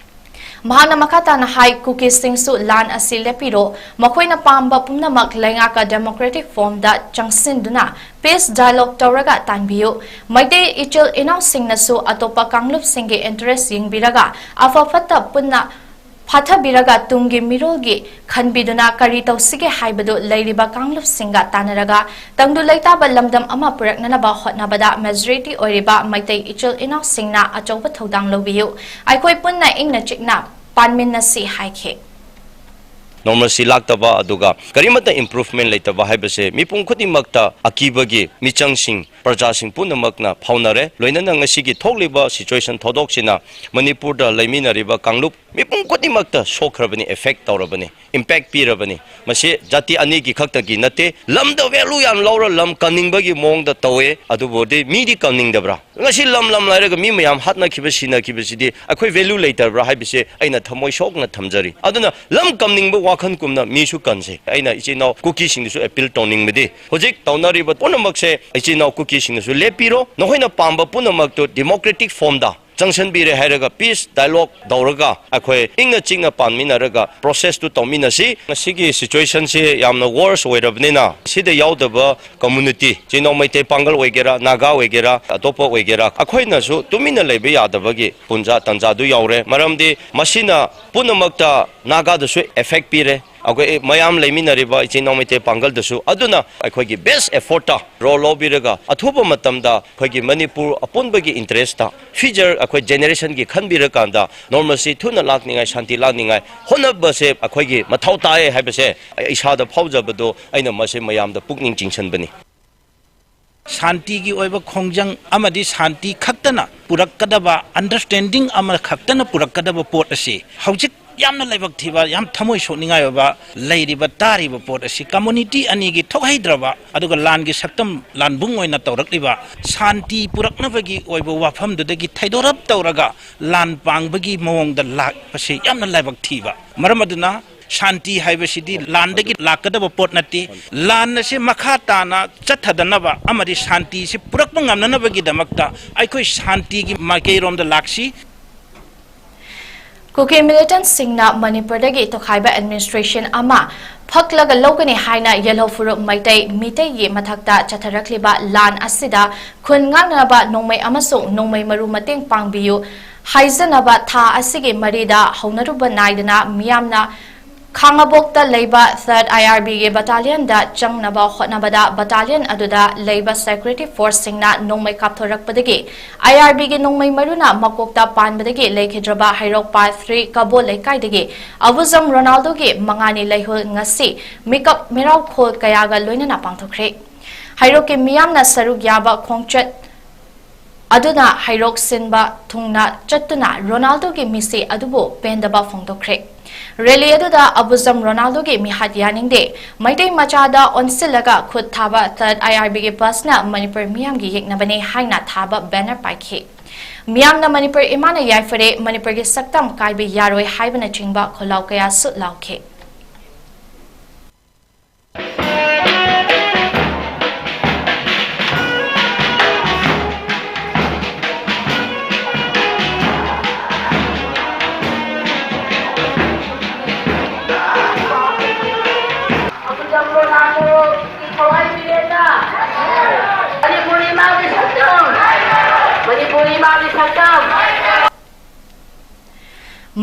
ꯃꯍꯥꯛꯅ ꯃꯈꯥ ꯇꯥꯅ ꯍꯥꯏ, ꯀꯨꯀꯤꯁꯤꯡꯁꯨ ꯂꯥꯟ ꯑꯁꯤ ꯂꯦꯞꯄꯤꯔꯣ, ꯃꯈꯣꯏꯅ ꯄꯥꯝꯕ ꯄꯨꯝꯅꯃꯛ ꯂꯩꯉꯥꯛꯀ ꯗꯦꯃꯣꯀ꯭ꯔꯦꯇꯤꯛ ꯐꯣꯔꯝꯗ ꯆꯪꯁꯤꯟꯗꯨꯅ ꯄꯤꯁ ꯗꯥꯏꯂꯣꯒ ꯇꯧꯔꯒ ꯇꯥꯟꯕꯤꯌꯨ꯫ ꯃꯩꯇꯩ ꯏꯆꯤꯜ ꯏꯅꯥꯎꯁꯤꯡꯅꯁꯨ ꯑꯇꯣꯞꯄ ꯀꯥꯡꯂꯨꯞꯁꯤꯡꯒꯤ ꯏꯟꯇꯔꯦꯁ ꯌꯦꯡꯕꯤꯔꯒ ꯑꯐ ꯐꯠꯇ ꯄꯨꯟꯅ ꯐꯥꯊꯕꯤꯔꯒ ꯇꯨꯡꯒꯤ ꯃꯤꯔꯣꯜꯒꯤ ꯈꯟꯕꯤꯗꯨꯅ ꯀꯔꯤ ꯇꯧꯁꯤꯒꯦ ꯍꯥꯏꯕꯗꯨ ꯂꯩꯔꯤꯕ ꯀꯥꯡꯂꯨꯞꯁꯤꯡꯒ ꯇꯥꯟꯅꯔꯒ ꯇꯪꯗꯨ ꯂꯩꯇꯥꯕ ꯂꯝꯗꯝ ꯑꯃ ꯄꯨꯔꯛꯅꯅꯕ ꯍꯣꯠꯅꯕꯗ ꯃꯦꯖꯣꯔꯤꯇꯤ ꯑꯣꯏꯔꯤꯕ ꯃꯩꯇꯩ ꯏꯆꯤꯜ ꯏꯅꯥꯎꯁꯤꯡꯅ ꯑꯆꯧꯕ ꯊꯧꯗꯥꯡ ꯂꯧꯕꯤꯌꯨ꯫ ꯑꯩꯈꯣꯏ ꯄꯨꯟꯅ ꯏꯪꯅ ꯆꯤꯛꯅ ꯄꯥꯟꯃꯤꯟꯅꯁꯤ ꯍꯥꯏꯈꯤ꯫ ꯅꯣꯔꯃꯦꯜꯁꯤ ꯂꯥꯛꯇꯕ, ꯑꯗꯨꯒ ꯀꯔꯤꯃꯠꯇ ꯏꯝꯄ꯭ꯔꯨꯚꯃꯦꯟ ꯂꯩꯇꯕ ꯍꯥꯏꯕꯁꯦ ꯃꯤꯄꯨꯝ ꯈꯨꯗꯤꯡꯃꯛꯇ ꯑꯀꯤꯕꯒꯤ ꯃꯤꯆꯪꯁꯤꯡ ꯄ꯭ꯔꯖꯥꯁꯤꯡ ꯄꯨꯝꯅꯃꯛꯅ ꯐꯥꯎꯅꯔꯦ꯫ ꯂꯣꯏꯅꯅ ꯉꯁꯤꯒꯤ ꯊꯣꯛꯂꯤꯕ ꯁꯤꯆꯨꯋꯦꯁꯟ ꯊꯧꯗꯣꯛꯁꯤꯅ ꯃꯅꯤꯄꯨꯔꯗ ꯂꯩꯃꯤꯟꯅꯔꯤꯕ ꯀꯥꯡꯂꯨꯞ ꯃꯤꯄꯨꯝ ꯈꯨꯗꯤꯡꯃꯛꯇ ꯁꯣꯛꯈ꯭ꯔꯕꯅꯤ, ꯑꯦꯐꯦꯛ ꯇꯧꯔꯕꯅꯤ, ꯏꯝꯄꯦꯛ ꯄꯤꯔꯕꯅꯤ꯫ ꯃꯁꯤ ꯖꯥꯇꯤ ꯑꯅꯤꯒꯤ ꯈꯛꯇꯒꯤ ꯅꯠꯇꯦ꯫ ꯂꯝꯗ ꯚꯦꯂꯨ ꯌꯥꯝ ꯂꯧꯔ ꯂꯝ ꯀꯟꯅꯤꯡꯕꯒꯤ ꯃꯑꯣꯡꯗ ꯇꯧꯋꯦ, ꯑꯗꯨꯕꯨꯗꯤ ꯃꯤꯗꯤ ꯀꯟꯅꯤꯡꯗꯕ꯭ꯔꯥ? ꯉꯁꯤ ꯂꯝ ꯂꯝ ꯂꯩꯔꯒ ꯃꯤ ꯃꯌꯥꯝ ꯍꯥꯠꯅꯈꯤꯕ, ꯁꯤꯅꯈꯤꯕꯁꯤꯗꯤ ꯑꯩꯈꯣꯏ ꯚꯦꯂꯨ ꯂꯩꯇꯕ꯭ꯔꯥ ꯍꯥꯏꯕꯁꯦ ꯑꯩꯅ ꯊꯃꯣꯏ ꯁꯣꯛꯅ ꯊꯝꯖꯔꯤ꯫ ꯑꯗꯨꯅ ꯂꯝ ꯀꯟꯅꯤꯡꯕ ꯋꯥꯈꯜ ꯀꯨꯝꯅ ꯃꯤꯁꯨ ꯀꯟꯁꯦ꯫ ꯑꯩꯅ ꯏꯆꯤꯟ ꯏꯅꯥꯎ ꯀꯨꯀꯤꯁꯤꯡꯗꯁꯨ ꯑꯦꯄꯤꯜ ꯇꯧꯅꯤꯡꯕꯗꯤ, ꯍꯧꯖꯤꯛ ꯇꯧꯅꯔꯤꯕ ꯄꯨꯝꯅꯃꯛꯁꯦ ꯏꯆꯤꯟ ꯏꯅꯥꯎ ꯀꯨꯀꯤꯁꯤꯡꯅꯁꯨ ꯂꯦꯞꯄꯤꯔꯣ, ꯅꯈꯣꯏꯅ ꯄꯥꯝꯕ ꯄꯨꯝꯅꯃꯛꯇꯨ ꯗꯤꯃꯣꯀ꯭ꯔꯦꯇꯤꯛ ꯐꯣꯝꯗ ꯆꯪꯁꯤꯟꯕꯤꯔꯦ ꯍꯥꯏꯔꯒ ꯄꯤꯁ ꯗꯥꯏꯂꯣꯒ ꯇꯧꯔꯒ ꯑꯩꯈꯣꯏ ꯏꯪꯅ ꯆꯤꯛꯅ ꯄꯥꯟꯃꯤꯟꯅꯔꯒ ꯄ꯭ꯔꯣꯁꯦꯁꯇꯨ ꯇꯧꯃꯤꯟꯅꯁꯤ꯫ ꯉꯁꯤꯒꯤ ꯁꯤꯆꯨꯋꯦꯁꯟꯁꯤ ꯌꯥꯝꯅ ꯋꯥꯔꯁ ꯑꯣꯏꯔꯕꯅꯤꯅ ꯁꯤꯗ ꯌꯥꯎꯗꯕ ꯀꯝꯃꯨꯅꯤꯇꯤ, ꯆꯤꯡꯅꯥꯎ ꯃꯩꯇꯩ ꯄꯥꯡꯒꯜ ꯑꯣꯏꯒꯦꯔꯥ, ꯅꯥꯒꯥ ꯑꯣꯏꯒꯦꯔꯥ, ꯑꯇꯣꯞꯄ ꯑꯣꯏꯒꯦꯔꯥ, ꯑꯩꯈꯣꯏꯅꯁꯨ ꯇꯨꯃꯤꯟꯅ ꯂꯩꯕ ꯌꯥꯗꯕꯒꯤ ꯄꯨꯟꯖꯥ ꯇꯟꯖꯥꯗꯨ ꯌꯥꯎꯔꯦ꯫ ꯃꯔꯝꯗꯤ ꯃꯁꯤꯅ ꯄꯨꯝꯅꯃꯛꯇ ꯅꯥꯒꯥꯗꯁꯨ ꯑꯦꯐꯦꯛ ꯄꯤꯔꯦ, ꯑꯩꯈꯣꯏ ꯃꯌꯥꯝ ꯂꯩꯃꯤꯟꯅꯔꯤꯕ ꯏꯆꯤꯟ ꯏꯅꯥꯎ ꯃꯩꯇꯩ ꯄꯥꯡꯒꯜꯗꯁꯨ꯫ ꯑꯗꯨꯅ ꯑꯩꯈꯣꯏꯒꯤ ꯕꯦꯁ ꯑꯦꯐꯣꯔꯠꯇ ꯔꯣꯜ ꯂꯧꯕꯤꯔꯒ ꯑꯊꯨꯕ ꯃꯇꯝꯗ ꯑꯩꯈꯣꯏꯒꯤ ꯃꯅꯤꯄꯨꯔ ꯑꯄꯨꯟꯕꯒꯤ ꯏꯟꯇꯔꯦꯁꯇ, ꯐ꯭ꯌꯨꯆꯔ ꯑꯩꯈꯣꯏ ꯖꯦꯅꯦꯔꯦꯁꯟꯒꯤ ꯈꯟꯕꯤꯔꯀꯥꯟꯗ ꯅꯣꯔꯃꯦꯜꯁꯤ ꯊꯨꯅ ꯂꯥꯛꯅꯤꯡꯉꯥꯏ, ꯁꯥꯟꯇꯤ ꯂꯥꯛꯅꯤꯡꯉꯥꯏ ꯍꯣꯠꯅꯕꯁꯦ ꯑꯩꯈꯣꯏꯒꯤ ꯃꯊꯧ ꯇꯥꯏ ꯍꯥꯏꯕꯁꯦ ꯑꯩ ꯏꯁꯥꯗ ꯐꯥꯎꯖꯕꯗꯣ ꯑꯩꯅ ꯃꯁꯤ ꯃꯌꯥꯝꯗ ꯄꯨꯛꯅꯤꯡ ꯆꯤꯡꯁꯤꯟꯕꯅꯤ꯫ ꯁꯥꯟꯇꯤꯒꯤ ꯑꯣꯏꯕ ꯈꯣꯡꯖꯪ ꯑꯃꯗꯤ ꯁꯥꯟꯇꯤ ꯈꯛꯇꯅ ꯄꯨꯔꯛꯀꯗꯕ, ꯑꯟꯗꯔꯁ꯭ꯇꯦꯟꯗꯤꯡ ꯑꯃ ꯈꯛꯇꯅ ꯄꯨꯔꯛꯀꯗꯕ ꯄꯣꯠ ꯑꯁꯤ ꯍꯧꯖꯤꯛ ꯌꯥꯝꯅ ꯂꯥꯏꯕꯛ ꯊꯤꯕ, ꯌꯥꯝ ꯊꯃꯣꯏ ꯁꯣꯛꯅꯤꯡꯉꯥꯏ ꯑꯣꯏꯕ ꯂꯩꯔꯤꯕ ꯇꯥꯔꯤꯕ ꯄꯣꯠ ꯑꯁꯤ ꯀꯝꯃꯨꯅꯤꯇꯤ ꯑꯅꯤꯒꯤ ꯊꯣꯛꯍꯩꯗ꯭ꯔꯕ, ꯑꯗꯨꯒ ꯂꯥꯟꯒꯤ ꯁꯛꯇꯝ ꯂꯥꯟꯕꯨꯡ ꯑꯣꯏꯅ ꯇꯧꯔꯛꯂꯤꯕ, ꯁꯥꯟꯇꯤ ꯄꯨꯔꯛꯅꯕꯒꯤ ꯑꯣꯏꯕ ꯋꯥꯐꯝꯗꯨꯗꯒꯤ ꯊꯩꯗꯣꯔꯞ ꯇꯧꯔꯒ ꯂꯥꯟ ꯄꯥꯡꯕꯒꯤ ꯃꯑꯣꯡꯗ ꯂꯥꯛꯄꯁꯤ ꯌꯥꯝꯅ ꯂꯥꯏꯕꯛ ꯊꯤꯕ꯫ ꯃꯔꯝ ꯑꯗꯨꯅ ꯁꯥꯟꯇꯤ ꯍꯥꯏꯕꯁꯤꯗꯤ ꯂꯥꯟꯗꯒꯤ ꯂꯥꯛꯀꯗꯕ ꯄꯣꯠ ꯅꯠꯇꯦ꯫ ꯂꯥꯟ ꯑꯁꯤ ꯃꯈꯥ ꯇꯥꯅ ꯆꯠꯊꯗꯅꯕ ꯑꯃꯗꯤ ꯁꯥꯟꯇꯤꯁꯤ ꯄꯨꯔꯛꯄ ꯉꯝꯅꯅꯕꯒꯤꯗꯃꯛꯇ ꯑꯩꯈꯣꯏ ꯁꯥꯟꯇꯤꯒꯤ ꯃꯥꯏꯀꯩꯔꯣꯝꯗ ꯂꯥꯛꯁꯤ꯫ ꯀꯨꯀꯤ ꯃꯤꯂꯤꯇꯦꯟꯠꯁꯤꯡꯅ ꯃꯅꯤꯄꯨꯔꯗꯒꯤ ꯇꯣꯈꯥꯏꯕ ꯑꯦꯗꯃꯤꯅꯤꯁꯇ꯭ꯔꯦꯁꯟ ꯑꯃ ꯐꯛꯂꯒ ꯂꯧꯒꯅꯤ ꯍꯥꯏꯅ ꯌꯦꯜꯍꯧ ꯐꯨꯔꯨꯞ ꯃꯩꯇꯩ ꯃꯤꯇꯩꯒꯤ ꯃꯊꯛꯇ ꯆꯠꯊꯔꯛꯂꯤꯕ ꯂꯥꯟ ꯑꯁꯤꯗ ꯈꯨꯟ ꯉꯥꯛꯅꯅꯕ ꯅꯣꯡꯃꯩ ꯑꯃꯁꯨꯡ ꯅꯣꯡꯃꯩ ꯃꯔꯨ ꯃꯇꯦꯡ ꯄꯥꯡꯕꯤꯌꯨ ꯍꯥꯏꯖꯅꯕ ꯊꯥ ꯑꯁꯤꯒꯤ ꯃꯔꯤꯗ ꯍꯧꯅꯔꯨꯕ ꯅꯥꯏꯗꯅ ꯃꯤꯌꯥꯝꯅ ꯈꯥꯉꯕꯣꯛꯇ ꯂꯩꯕ Third I R B ꯒꯤ battalionꯗ ꯆꯪꯅꯕ ꯍꯣꯠꯅꯕꯗ battalion ꯑꯗꯨꯗ ꯂꯩꯕ security forceꯁꯤꯡꯅ ꯅꯣꯡꯃꯩ ꯀꯥꯞꯊꯣꯔꯛꯄꯗꯒꯤ I R B ꯒꯤ ꯅꯣꯡꯃꯩ ꯃꯔꯨꯅ ꯃꯀꯣꯛꯇ ꯄꯥꯟꯕꯗꯒꯤ ꯂꯩꯈꯤꯗ꯭ꯔꯕ ꯍꯩꯔꯣꯛ Part three ꯀꯕꯣ ꯂꯩꯀꯥꯏꯗꯒꯤ ꯑꯕꯨꯖꯝ ꯔꯣꯅꯥꯜꯗꯣꯒꯤ ꯃꯉꯥꯅꯤ ꯂꯩꯍꯨꯜ ꯉꯁꯤ ꯃꯤꯀꯞ ꯃꯤꯔꯥꯎꯈꯣꯜ ꯀꯌꯥꯒ ꯂꯣꯏꯅꯅ ꯄꯥꯡꯊꯣꯛꯈ꯭ꯔꯦ꯫ ꯍꯩꯔꯣꯛꯀꯤ ꯃꯤꯌꯥꯝꯅ ꯁꯔꯨꯛ ꯌꯥꯕ ꯈꯣꯡꯆꯠ ꯑꯗꯨꯅ ꯍꯩꯔꯣꯛ ꯁꯤꯟꯕ ꯊꯨꯡꯅ ꯆꯠꯇꯨꯅ ꯔꯣꯅꯥꯜꯗꯣꯒꯤ ꯃꯤꯁꯤ ꯑꯗꯨꯕꯨ ꯄꯦꯟꯗꯕ ꯐꯣꯡꯗꯣꯛꯈ꯭ꯔꯦ꯫ Rally ꯑꯗꯨꯗ ꯑꯕꯨꯖꯝ ꯔꯣꯅꯥꯜꯗꯣꯒꯤ ꯃꯤꯍꯥꯠ ꯌꯥꯅꯤꯡꯗꯦ, ꯃꯩꯇꯩ ꯃꯆꯥꯗ ꯑꯣꯟꯁꯤꯜꯂꯒ ꯈꯨꯠ ꯊꯥꯕ Third I R B ꯒꯤ busꯅ ꯃꯅꯤꯄꯨꯔ ꯃꯤꯌꯥꯝꯒꯤ ꯌꯦꯛꯅꯕꯅꯦ ꯍꯥꯏꯅ ꯊꯥꯕ banner ꯄꯥꯏꯈꯤ꯫ ꯃꯤꯌꯥꯝꯅ "ꯃꯅꯤꯄꯨꯔ ꯏꯃꯥꯅ ꯌꯥꯏꯐꯔꯦ, ꯃꯅꯤꯄꯨꯔꯒꯤ ꯁꯛꯇꯝ ꯀꯥꯏꯕ ꯌꯥꯔꯣꯏ" ꯍꯥꯏꯕꯅꯆꯤꯡꯕ ꯈꯣꯜꯂꯥꯎ ꯀꯌꯥꯁꯨ ꯂꯥꯎꯈꯤ꯫ ꯃꯅꯤꯄꯨꯔꯤ ꯏꯃꯥꯒꯤ ꯁꯛꯇꯝ! ꯃꯅꯤꯄꯨꯔꯤ ꯏꯃꯥꯒꯤ ꯁꯛꯇꯝ!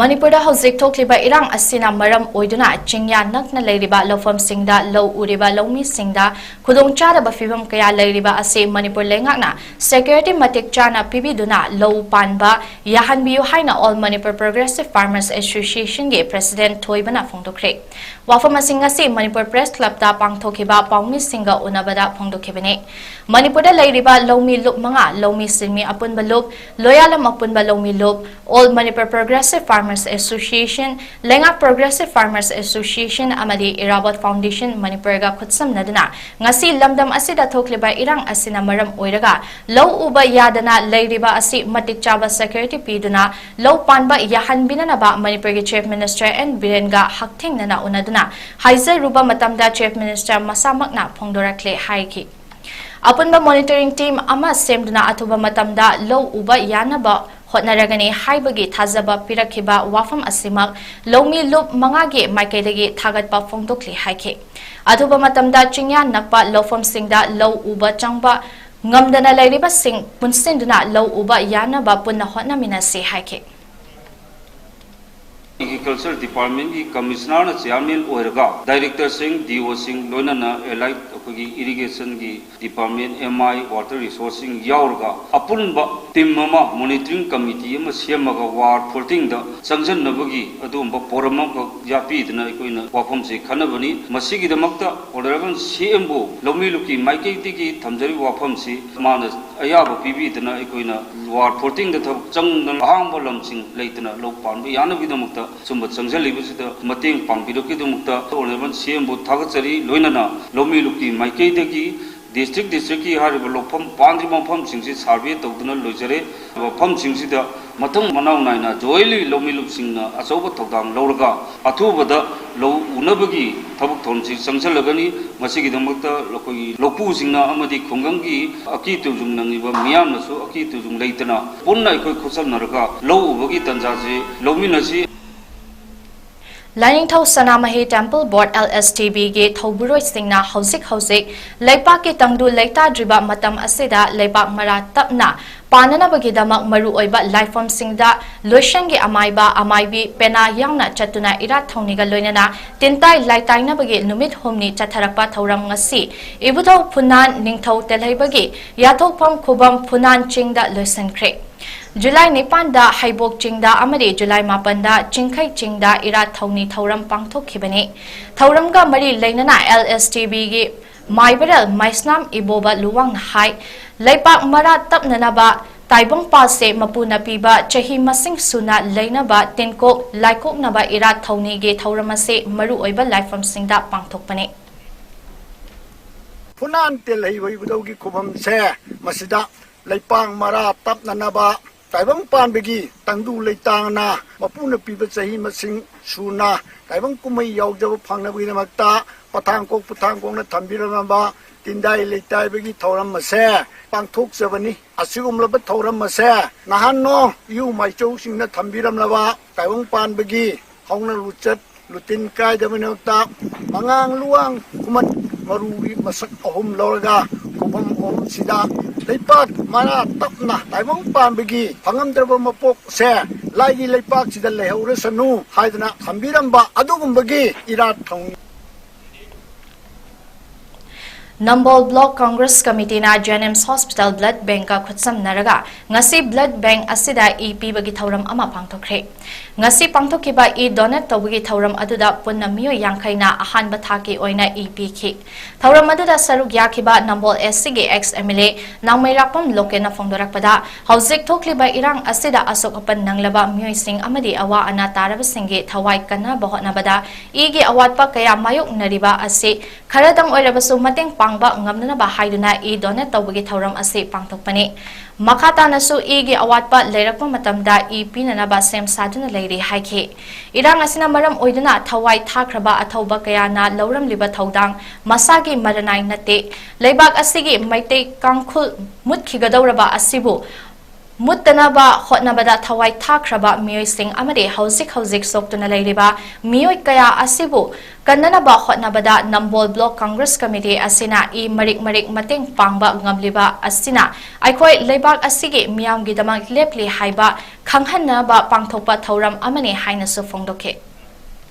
ꯃꯅꯤꯄꯨꯔꯗ ꯍꯧꯖꯤꯛ ꯊꯣꯛꯂꯤꯕ ꯏꯔꯥꯡ ꯑꯁꯤꯅ ꯃꯔꯝ ꯑꯣꯏꯗꯨꯅ ꯆꯤꯡꯌꯥ ꯅꯛꯅ ꯂꯩꯔꯤꯕ ꯂꯧꯐꯝꯁꯤꯡꯗ ꯂꯧ ꯎꯔꯤꯕ ꯂꯧꯃꯤꯁꯤꯡꯗ ꯈꯨꯗꯣꯡꯆꯥꯗꯕ ꯐꯤꯕꯝ ꯀꯌꯥ ꯂꯩꯔꯤꯕ ꯑꯁꯤ ꯃꯅꯤꯄꯨꯔ ꯂꯩꯉꯥꯛꯅ security ꯃꯇꯤꯛ ꯆꯥꯅ ꯄꯤꯕꯤꯗꯨꯅ ꯂꯧ ꯄꯥꯟꯕ ꯌꯥꯍꯟꯕꯤꯌꯨ ꯍꯥꯏꯅ All Manipur Progressive Farmers Associationꯒꯤ President ꯊꯣꯏꯕꯅ ꯐꯣꯡꯗꯣꯛꯈ꯭ꯔꯦ꯫ ꯋꯥꯐꯝ ꯑꯁꯤ ꯉꯁꯤ ꯃꯅꯤꯄꯨꯔ Press Clubꯇ ꯄꯥꯡꯊꯣꯛꯈꯤꯕ ꯄꯥꯎꯃꯤꯁꯤꯡꯒ ꯎꯅꯕꯗ ꯐꯣꯡꯗꯣꯛꯈꯤꯕꯅꯤ꯫ ꯃꯅꯤꯄꯨꯔꯗ ꯂꯩꯔꯤꯕ ꯂꯧꯃꯤ ꯂꯨꯞ ꯃꯉꯥ, ꯂꯧꯃꯤ ꯁꯤꯟꯃꯤ ꯑꯄꯨꯟꯕ ꯂꯨꯞ, ꯂꯣꯌꯥꯂꯝ ꯑꯄꯨꯟꯕ ꯂꯧꯃꯤ ꯂꯨꯞ, All Manipur Progressive Farmers Association, ꯂꯩꯉꯥꯛ Progressive Farmers Association ꯑꯃꯗꯤ ꯏꯔꯥꯕꯣꯠ Foundation ꯃꯅꯤꯄꯨꯔꯒ ꯈꯨꯠꯁꯝꯅꯗꯨꯅ ꯉꯁꯤ ꯂꯝꯗꯝ ꯑꯁꯤꯗ ꯊꯣꯛꯂꯤꯕ ꯏꯔꯥꯡ ꯑꯁꯤꯅ ꯃꯔꯝ ꯑꯣꯏꯔꯒ ꯂꯧ ꯎꯕ ꯌꯥꯗꯅ ꯂꯩꯔꯤꯕ ꯑꯁꯤ ꯃꯇꯤꯛ ꯆꯥꯕ security ꯄꯤꯗꯨꯅ ꯂꯧ ꯄꯥꯟꯕ ꯌꯥꯍꯟꯕꯤꯅꯅꯕ ꯃꯅꯤꯄꯨꯔꯒꯤ Chief Minister N ꯕꯤꯔꯦꯟꯒ ꯍꯛꯊꯦꯡꯅꯅ ꯎꯅꯗꯨꯅ ꯍꯥꯏꯖꯔꯨꯕ ꯃꯇꯝꯗ Chief Minister ꯃꯁꯥꯃꯛꯅ ꯐꯣꯡꯗꯣꯔꯛꯂꯦ ꯍꯥꯏꯈꯤ꯫ ꯑꯄꯨꯟꯕ monitoring team ꯑꯃ ꯁꯦꯝꯗꯨꯅ ꯑꯊꯨꯕ ꯃꯇꯝꯗ ꯂꯧ ꯎꯕ ꯌꯥꯅꯕ ꯍꯣꯠꯅꯔꯒꯅꯤ ꯍꯥꯏꯕꯒꯤ ꯊꯥꯖꯕ ꯄꯤꯔꯛꯈꯤꯕ ꯋꯥꯐꯝ ꯑꯁꯤꯃꯛ ꯂꯧꯃꯤ ꯂꯨꯞ ꯃꯉꯥꯒꯤ ꯃꯥꯏꯀꯩꯗꯒꯤ ꯊꯥꯒꯠꯄ ꯐꯣꯡꯗꯣꯛꯂꯤ ꯍꯥꯏꯈꯤ꯫ ꯑꯊꯨꯕ ꯃꯇꯝꯗ ꯆꯤꯡꯌꯥ ꯅꯛꯄ ꯂꯧꯐꯝꯁꯤꯡꯗ ꯂꯧ ꯎꯕ ꯆꯪꯕ ꯉꯝꯗꯅ ꯂꯩꯔꯤꯕꯁꯤꯡ ꯄꯨꯟꯁꯤꯟꯗꯨꯅ ꯂꯧ ꯎꯕ ꯌꯥꯅꯕ ꯄꯨꯟꯅ ꯍꯣꯠꯅꯃꯤꯟꯅꯁꯤ ꯍꯥꯏꯈꯤ꯫ ꯑꯦꯒ꯭ꯔꯤꯀꯜꯆꯔ ꯗꯤꯄꯥꯔꯠꯃꯦꯟꯒꯤ ꯀꯃꯤꯁꯅꯔꯅ ꯆꯤꯌꯥꯔꯃꯦꯟ ꯑꯣꯏꯔꯒ, ꯗꯥꯏꯔꯦꯛꯇꯔꯁꯤꯡ, ꯗꯤ ꯑꯣꯁꯤꯡ, ꯂꯣꯏꯅꯅ ꯑꯦꯂꯥꯏꯠ ꯑꯩꯈꯣꯏꯒꯤ ꯏꯔꯤꯒꯦꯁꯟꯒꯤ ꯗꯤꯄꯥꯔꯠꯃꯦꯟ, ꯑꯦꯝ ꯑꯥꯏ, ꯋꯥꯇꯔ ꯔꯤꯁꯣꯔꯁꯁꯤꯡ ꯌꯥꯎꯔꯒ, ꯑꯄꯨꯟꯕ ꯇꯤꯝ ꯑꯃ, ꯃꯣꯅꯤꯇꯔꯤꯡ ꯀꯃꯤꯇꯤ ꯑꯃ ꯁꯦꯝꯃꯒ ꯋꯥꯔ ꯐꯣꯔꯇꯤꯟꯗ ꯆꯪꯁꯤꯟꯅꯕꯒꯤ ꯑꯗꯨꯒꯨꯝꯕ ꯐꯣꯔꯝ ꯑꯃꯈꯛ ꯌꯥꯠꯄꯤꯗꯨꯅ ꯑꯩꯈꯣꯏꯅ ꯋꯥꯐꯝꯁꯤ ꯈꯟꯅꯕꯅꯤ꯫ ꯃꯁꯤꯒꯤꯗꯃꯛꯇ ꯑꯣꯅꯔꯦꯕꯜ ꯁꯤ ꯑꯦꯝ ꯑꯣ ꯂꯧꯃꯤ ꯂꯨꯞꯀꯤ ꯃꯥꯏꯀꯩꯗꯒꯤ ꯊꯝꯖꯔꯤꯕ ꯋꯥꯐꯝꯁꯤ ꯃꯥꯅ ꯑꯌꯥꯕ ꯄꯤꯕꯤꯗꯅ ꯑꯩꯈꯣꯏꯅ ꯋꯥꯔ ꯐꯣꯔꯇꯤꯟꯗ ꯊꯕꯛ ꯆꯪꯗꯅ ꯑꯍꯥꯡꯕ ꯂꯝꯁꯤꯡ ꯂꯩꯇꯅ ꯂꯧ ꯄꯥꯟꯕ ꯌꯥꯅꯕꯒꯤꯗꯃꯛꯇ ꯁꯨꯝꯕ ꯆꯪꯁꯤꯜꯂꯤꯕꯁꯤꯗ ꯃꯇꯦꯡ ꯄꯥꯡꯕꯤꯔꯛꯈꯤꯗꯃꯛꯇ ꯑꯣꯅꯔꯦꯕꯜ ꯁꯤ ꯑꯦꯝꯕꯨ ꯊꯥꯒꯠꯆꯔꯤ꯫ ꯂꯣꯏꯅꯅ ꯂꯧꯃꯤ ꯂꯨꯞꯀꯤ ꯃꯥꯏꯀꯩꯗꯒꯤ ꯗꯤꯁꯇ꯭ꯔꯤꯛ ꯗꯤꯁꯇ꯭ꯔꯤꯛꯀꯤ ꯍꯥꯏꯔꯤꯕ ꯂꯧꯐꯝ ꯄꯥꯟꯗ꯭ꯔꯤꯕ ꯃꯐꯝꯁꯤꯡꯁꯤ ꯁꯥꯔꯚꯦ ꯇꯧꯗꯨꯅ ꯂꯣꯏꯖꯔꯦ꯫ ꯃꯐꯝꯁꯤꯡꯁꯤꯗ ꯃꯊꯪ ꯃꯅꯥꯎ ꯅꯥꯏꯅ ꯖꯣꯏꯟꯂꯤ ꯂꯧꯃꯤ ꯂꯨꯞꯁꯤꯡꯅ ꯑꯆꯧꯕ ꯊꯧꯗꯥꯡ ꯂꯧꯔꯒ ꯑꯊꯨꯕꯗ ꯂꯧ ꯎꯅꯕꯒꯤ ꯊꯕꯛ ꯊꯧꯔꯝꯁꯤ ꯆꯪꯁꯤꯜꯂꯒꯅꯤ꯫ ꯃꯁꯤꯒꯤꯗꯃꯛꯇ ꯑꯩꯈꯣꯏꯒꯤ ꯂꯧꯄꯨꯁꯤꯡꯅ ꯑꯃꯗꯤ ꯈꯨꯡꯒꯪꯒꯤ ꯑꯀꯤ ꯇꯨꯖꯨꯡ ꯅꯪꯉꯤꯕ ꯃꯤꯌꯥꯝꯅꯁꯨ ꯑꯀꯤ ꯇꯨꯖꯨꯡ ꯂꯩꯇꯅ ꯄꯨꯟꯅ ꯑꯩꯈꯣꯏ ꯈꯨꯠꯁꯝꯅꯔꯒ ꯂꯧ ꯎꯕꯒꯤ ꯇꯥꯟꯖꯥꯁꯤ ꯂꯧꯃꯤꯟꯅꯁꯤ꯫ ꯂꯥꯏꯅꯤꯡꯊꯧ ꯁꯅꯥꯃꯍꯤ ꯇꯦꯝꯄꯜ ꯕꯣꯔꯗ, LSTBꯒꯤ ꯊꯧꯕꯨꯔꯣꯏꯁꯤꯡꯅ ꯍꯧꯖꯤꯛ ꯍꯧꯖꯤꯛ ꯂꯩꯄꯥꯛꯀꯤ ꯇꯪꯗꯨ ꯂꯩꯇꯥꯗ꯭ꯔꯤꯕ ꯃꯇꯝ ꯑꯁꯤꯗ ꯂꯩꯄꯥꯛ ꯃꯔꯥ ꯇꯞꯅ ꯄꯥꯟꯅꯅꯕꯒꯤꯗꯃꯛ ꯃꯔꯨꯑꯣꯏꯕ ꯂꯥꯏꯐꯝꯁꯤꯡꯗ ꯂꯣꯏꯁꯪꯒꯤ ꯑꯃꯥꯏꯕ, ꯑꯃꯥꯏꯕꯤ, ꯄꯦꯅꯥ ꯌꯥꯎꯅ ꯆꯠꯇꯨꯅ ꯏꯔꯥꯠ ꯊꯧꯅꯤꯒ ꯂꯣꯏꯅꯅ ꯇꯤꯟꯇꯥꯏ ꯂꯥꯏꯇꯥꯏꯅꯕꯒꯤ ꯅꯨꯃꯤꯠ ꯍꯨꯝꯅꯤ ꯆꯠꯊꯔꯛꯄ ꯊꯧꯔꯝ ꯉꯁꯤ ꯏꯕꯨꯙꯧ ꯐꯨꯅꯥꯟ ꯅꯤꯡꯊꯧ ꯇꯦꯜꯍꯩꯕꯒꯤ ꯌꯥꯊꯣꯛꯐꯝ ꯈꯨꯕꯝ ꯐꯨꯅꯥꯟ ꯆꯤꯡꯗ ꯂꯣꯏꯁꯤꯟꯈ꯭ꯔꯦ꯫ ꯖꯨꯂꯥꯏ ꯅꯤꯄꯥꯟꯗ ꯍꯩꯕꯣꯛ ꯆꯤꯡꯗ ꯑꯃꯗꯤ ꯖꯨꯂꯥꯏ ꯃꯥꯄꯟꯗ ꯆꯤꯡꯈꯩ ꯆꯤꯡꯗ ꯏꯔꯥꯠ ꯊꯧꯅꯤ ꯊꯧꯔꯝ ꯄꯥꯡꯊꯣꯛꯈꯤꯕꯅꯤ꯫ ꯊꯧꯔꯝꯒ ꯃꯔꯤ ꯂꯩꯅꯅ LSTBꯒꯤ ꯃꯥꯏꯕꯔꯦꯜ ꯃꯥꯏꯁꯅꯥꯝ ꯏꯕꯣꯕ ꯂꯨꯋꯥꯡꯅ ꯍꯥꯏ, ꯂꯩꯄꯥꯛ ꯃꯔꯥ ꯇꯞꯅꯅꯕ ꯇꯥꯏꯕꯪꯄꯥꯜꯁꯦ ꯃꯄꯨꯅ ꯄꯤꯕ ꯆꯍꯤ ꯃꯁꯤꯡ ꯁꯨꯅ ꯂꯩꯅꯕ ꯇꯤꯟꯀꯣꯛ ꯂꯥꯏꯀꯣꯛꯅꯕ ꯏꯔꯥꯠ ꯊꯧꯅꯤꯒꯤ ꯊꯧꯔꯝ ꯑꯁꯤ ꯃꯔꯨꯑꯣꯏꯕ ꯂꯥꯏꯐꯝꯁꯤꯡꯗ ꯄꯥꯡꯊꯣꯛꯄꯅꯤ꯫ ꯐꯨꯅꯥꯟ ꯇꯦꯜꯍꯩ ꯑꯣꯏꯕꯗꯧꯒꯤ ꯈꯨꯕꯝꯁꯦ ꯃꯁꯤꯗ ꯂꯩꯄꯥꯛ ꯃꯔꯥ ꯇꯞꯅꯅꯕ ꯇꯥꯏꯕꯪ ꯄꯥꯟꯕꯒꯤ ꯇꯪꯗꯨ ꯂꯩꯇꯥꯅ ꯃꯄꯨꯅ ꯄꯤꯕ ꯆꯍꯤ ꯃꯁꯤꯡ ꯁꯨꯅ ꯇꯥꯏꯕꯪ ꯀꯨꯝꯍꯩ ꯌꯥꯎꯖꯕ ꯐꯪꯅꯕꯒꯤꯗꯃꯛꯇ ꯄꯊꯥꯡ ꯀꯣꯛ ꯄꯊꯥꯡ ꯀꯣꯛꯅ ꯊꯝꯕꯤꯔꯝꯂꯕ ꯇꯤꯟꯗꯥꯏ ꯂꯩꯇꯥꯏꯕꯒꯤ ꯊꯧꯔꯝ ꯑꯁꯦ ꯄꯥꯡꯊꯣꯛꯆꯕꯅꯤ꯫ ꯑꯁꯤꯒꯨꯝꯂꯕ ꯊꯧꯔꯝ ꯑꯁꯦ ꯅꯍꯥꯟꯅꯣ ꯏꯌꯨ ꯃꯥꯏꯆꯧꯁꯤꯡꯅ ꯊꯝꯕꯤꯔꯝꯂꯕ ꯇꯥꯏꯕꯪ ꯄꯥꯟꯕꯒꯤ ꯍꯧꯅ ꯂꯨꯆꯠ ꯂꯨꯇꯤꯟ ꯀꯥꯏꯗꯕꯒꯤꯗꯃꯛꯇ ꯃꯉꯥꯡ ꯂꯨꯋꯥꯡ ꯈꯨꯃꯟ ꯃꯔꯨꯒꯤ ꯃꯁꯛ ꯑꯍꯨꯝ ꯂꯧꯔꯒ ꯈꯨꯕꯝ ꯑꯍꯨꯝꯁꯤꯗ ꯂꯩꯄꯥꯛ ꯃꯔꯥ ꯇꯞꯅ ꯇꯥꯏꯕꯪ ꯄꯥꯟꯕꯒꯤ ꯐꯪꯉꯝꯗ꯭ꯔꯕ ꯃꯄꯣꯛꯁꯦ ꯂꯥꯏꯒꯤ ꯂꯩꯄꯥꯛꯁꯤꯗ ꯂꯩꯍꯧꯔꯁꯅꯨ ꯍꯥꯏꯗꯅ ꯊꯝꯕꯤꯔꯝꯕ ꯑꯗꯨꯒꯨꯝꯕꯒꯤ ꯏꯔꯥꯠ ꯊꯧꯅꯤ꯫ ꯅꯝꯕꯣꯜ Block Congress Committeeꯅ JNIMS Hospital Blood Bankꯀ ꯈꯨꯠꯁꯝꯅꯔꯒ ꯉꯁꯤ blood bank ꯑꯁꯤꯗ ꯏ ꯄꯤꯕꯒꯤ ꯊꯧꯔꯝ ꯑꯃ ꯄꯥꯡꯊꯣꯛꯈ꯭ꯔꯦ꯫ ꯉꯁꯤ ꯄꯥꯡꯊꯣꯛꯈꯤꯕ ꯏ donate ꯇꯧꯕꯒꯤ ꯊꯧꯔꯝ ꯑꯗꯨꯗ ꯄꯨꯟꯅ ꯃꯤꯑꯣꯏ ꯌꯥꯡꯈꯩꯅ ꯑꯍꯥꯟꯕ ꯊꯥꯛꯀꯤ ꯑꯣꯏꯅ ꯏ ꯄꯤꯈꯤ꯫ ꯊꯧꯔꯝ ꯑꯗꯨꯗ ꯁꯔꯨꯛ ꯌꯥꯈꯤꯕ ꯅꯝꯕꯣꯜ SCꯒꯤ ex MLA ꯅꯥꯎꯃꯩꯔꯥꯛꯄꯝ ꯂꯣꯀꯦꯟꯅ ꯐꯣꯡꯗꯣꯔꯛꯄꯗ, ꯍꯧꯖꯤꯛ ꯊꯣꯛꯂꯤꯕ ꯏꯔꯥꯡ ꯑꯁꯤꯗ ꯑꯁꯣꯛ ꯑꯄꯟ ꯅꯪꯂꯕ ꯃꯤꯑꯣꯏꯁꯤꯡ ꯑꯃꯗꯤ ꯑꯋꯥ ꯑꯅꯥ ꯇꯥꯔꯕꯁꯤꯡꯒꯤ ꯊꯋꯥꯏ ꯀꯟꯅꯕ ꯍꯣꯠꯅꯕꯗ ꯏꯒꯤ ꯑꯋꯥꯠꯄ ꯀꯌꯥ ꯃꯥꯌꯣꯛꯅꯔꯤꯕ ꯑꯁꯤ ꯈꯔꯗꯪ ꯑꯣꯏꯔꯕꯁꯨ ꯃꯇꯦꯡ ꯄꯥꯡꯕ ꯉꯝꯅꯅꯕ ꯍꯥꯏꯗꯨꯅ ꯏ donate ꯇꯧꯕꯒꯤ ꯊꯧꯔꯝ ꯑꯁꯤ ꯄꯥꯡꯊꯣꯛꯄꯅꯤ꯫ ꯃꯈꯥ ꯇꯥꯅꯁꯨ ꯏꯒꯤ ꯑꯋꯥꯠꯄ ꯂꯩꯔꯛꯄ ꯃꯇꯝꯗ ꯏ ꯄꯤꯅꯅꯕ ꯁꯦꯝ ꯁꯥꯗꯨꯅ ꯂꯩꯔꯤ ꯍꯥꯏꯈꯤ꯫ ꯏꯔꯥꯡ ꯑꯁꯤꯅ ꯃꯔꯝ ꯑꯣꯏꯗꯨꯅ ꯊꯋꯥꯏ ꯊꯥꯈ꯭ꯔꯕ ꯑꯊꯧꯕ ꯀꯌꯥꯅ ꯂꯧꯔꯝꯂꯤꯕ ꯊꯧꯗꯥꯡ ꯃꯁꯥꯒꯤ ꯃꯔꯅꯥꯏ ꯅꯠꯇꯦ꯫ ꯂꯩꯕꯥꯛ ꯑꯁꯤꯒꯤ ꯃꯩꯇꯩ ꯀꯥꯡꯈꯨꯜ ꯃꯨꯠꯈꯤꯒꯗꯧꯔꯕ ꯑꯁꯤꯕꯨ ꯃꯨꯠꯇꯅꯕ ꯍꯣꯠꯅꯕꯗ ꯊꯋꯥꯏ ꯊꯥꯈ꯭ꯔꯕ ꯃꯤꯑꯣꯏꯁꯤꯡ ꯑꯃꯗꯤ ꯍꯧꯖꯤꯛ ꯍꯧꯖꯤꯛ ꯁꯣꯛꯇꯨꯅ ꯂꯩꯔꯤꯕ ꯃꯤꯑꯣꯏ ꯀꯌꯥ ꯑꯁꯤꯕꯨ ꯀꯟꯅꯅꯕ ꯍꯣꯠꯅꯕꯗ ꯅꯝꯕꯣꯜ Block Congress Committee ꯑꯁꯤꯅ ꯏ ꯃꯔꯤꯛ ꯃꯔꯤꯛ ꯃꯇꯦꯡ ꯄꯥꯡꯕ ꯉꯝꯂꯤꯕ ꯑꯁꯤꯅ ꯑꯩꯈꯣꯏ ꯂꯩꯕꯥꯛ ꯑꯁꯤꯒꯤ ꯃꯤꯌꯥꯝꯒꯤꯗꯃꯛ ꯂꯦꯞꯂꯤ ꯍꯥꯏꯕ ꯈꯪꯍꯟꯅꯕ ꯄꯥꯡꯊꯣꯛꯄ ꯊꯧꯔꯝ ꯑꯃꯅꯤ ꯍꯥꯏꯅꯁꯨ ꯐꯣꯡꯗꯣꯛꯈꯤ꯫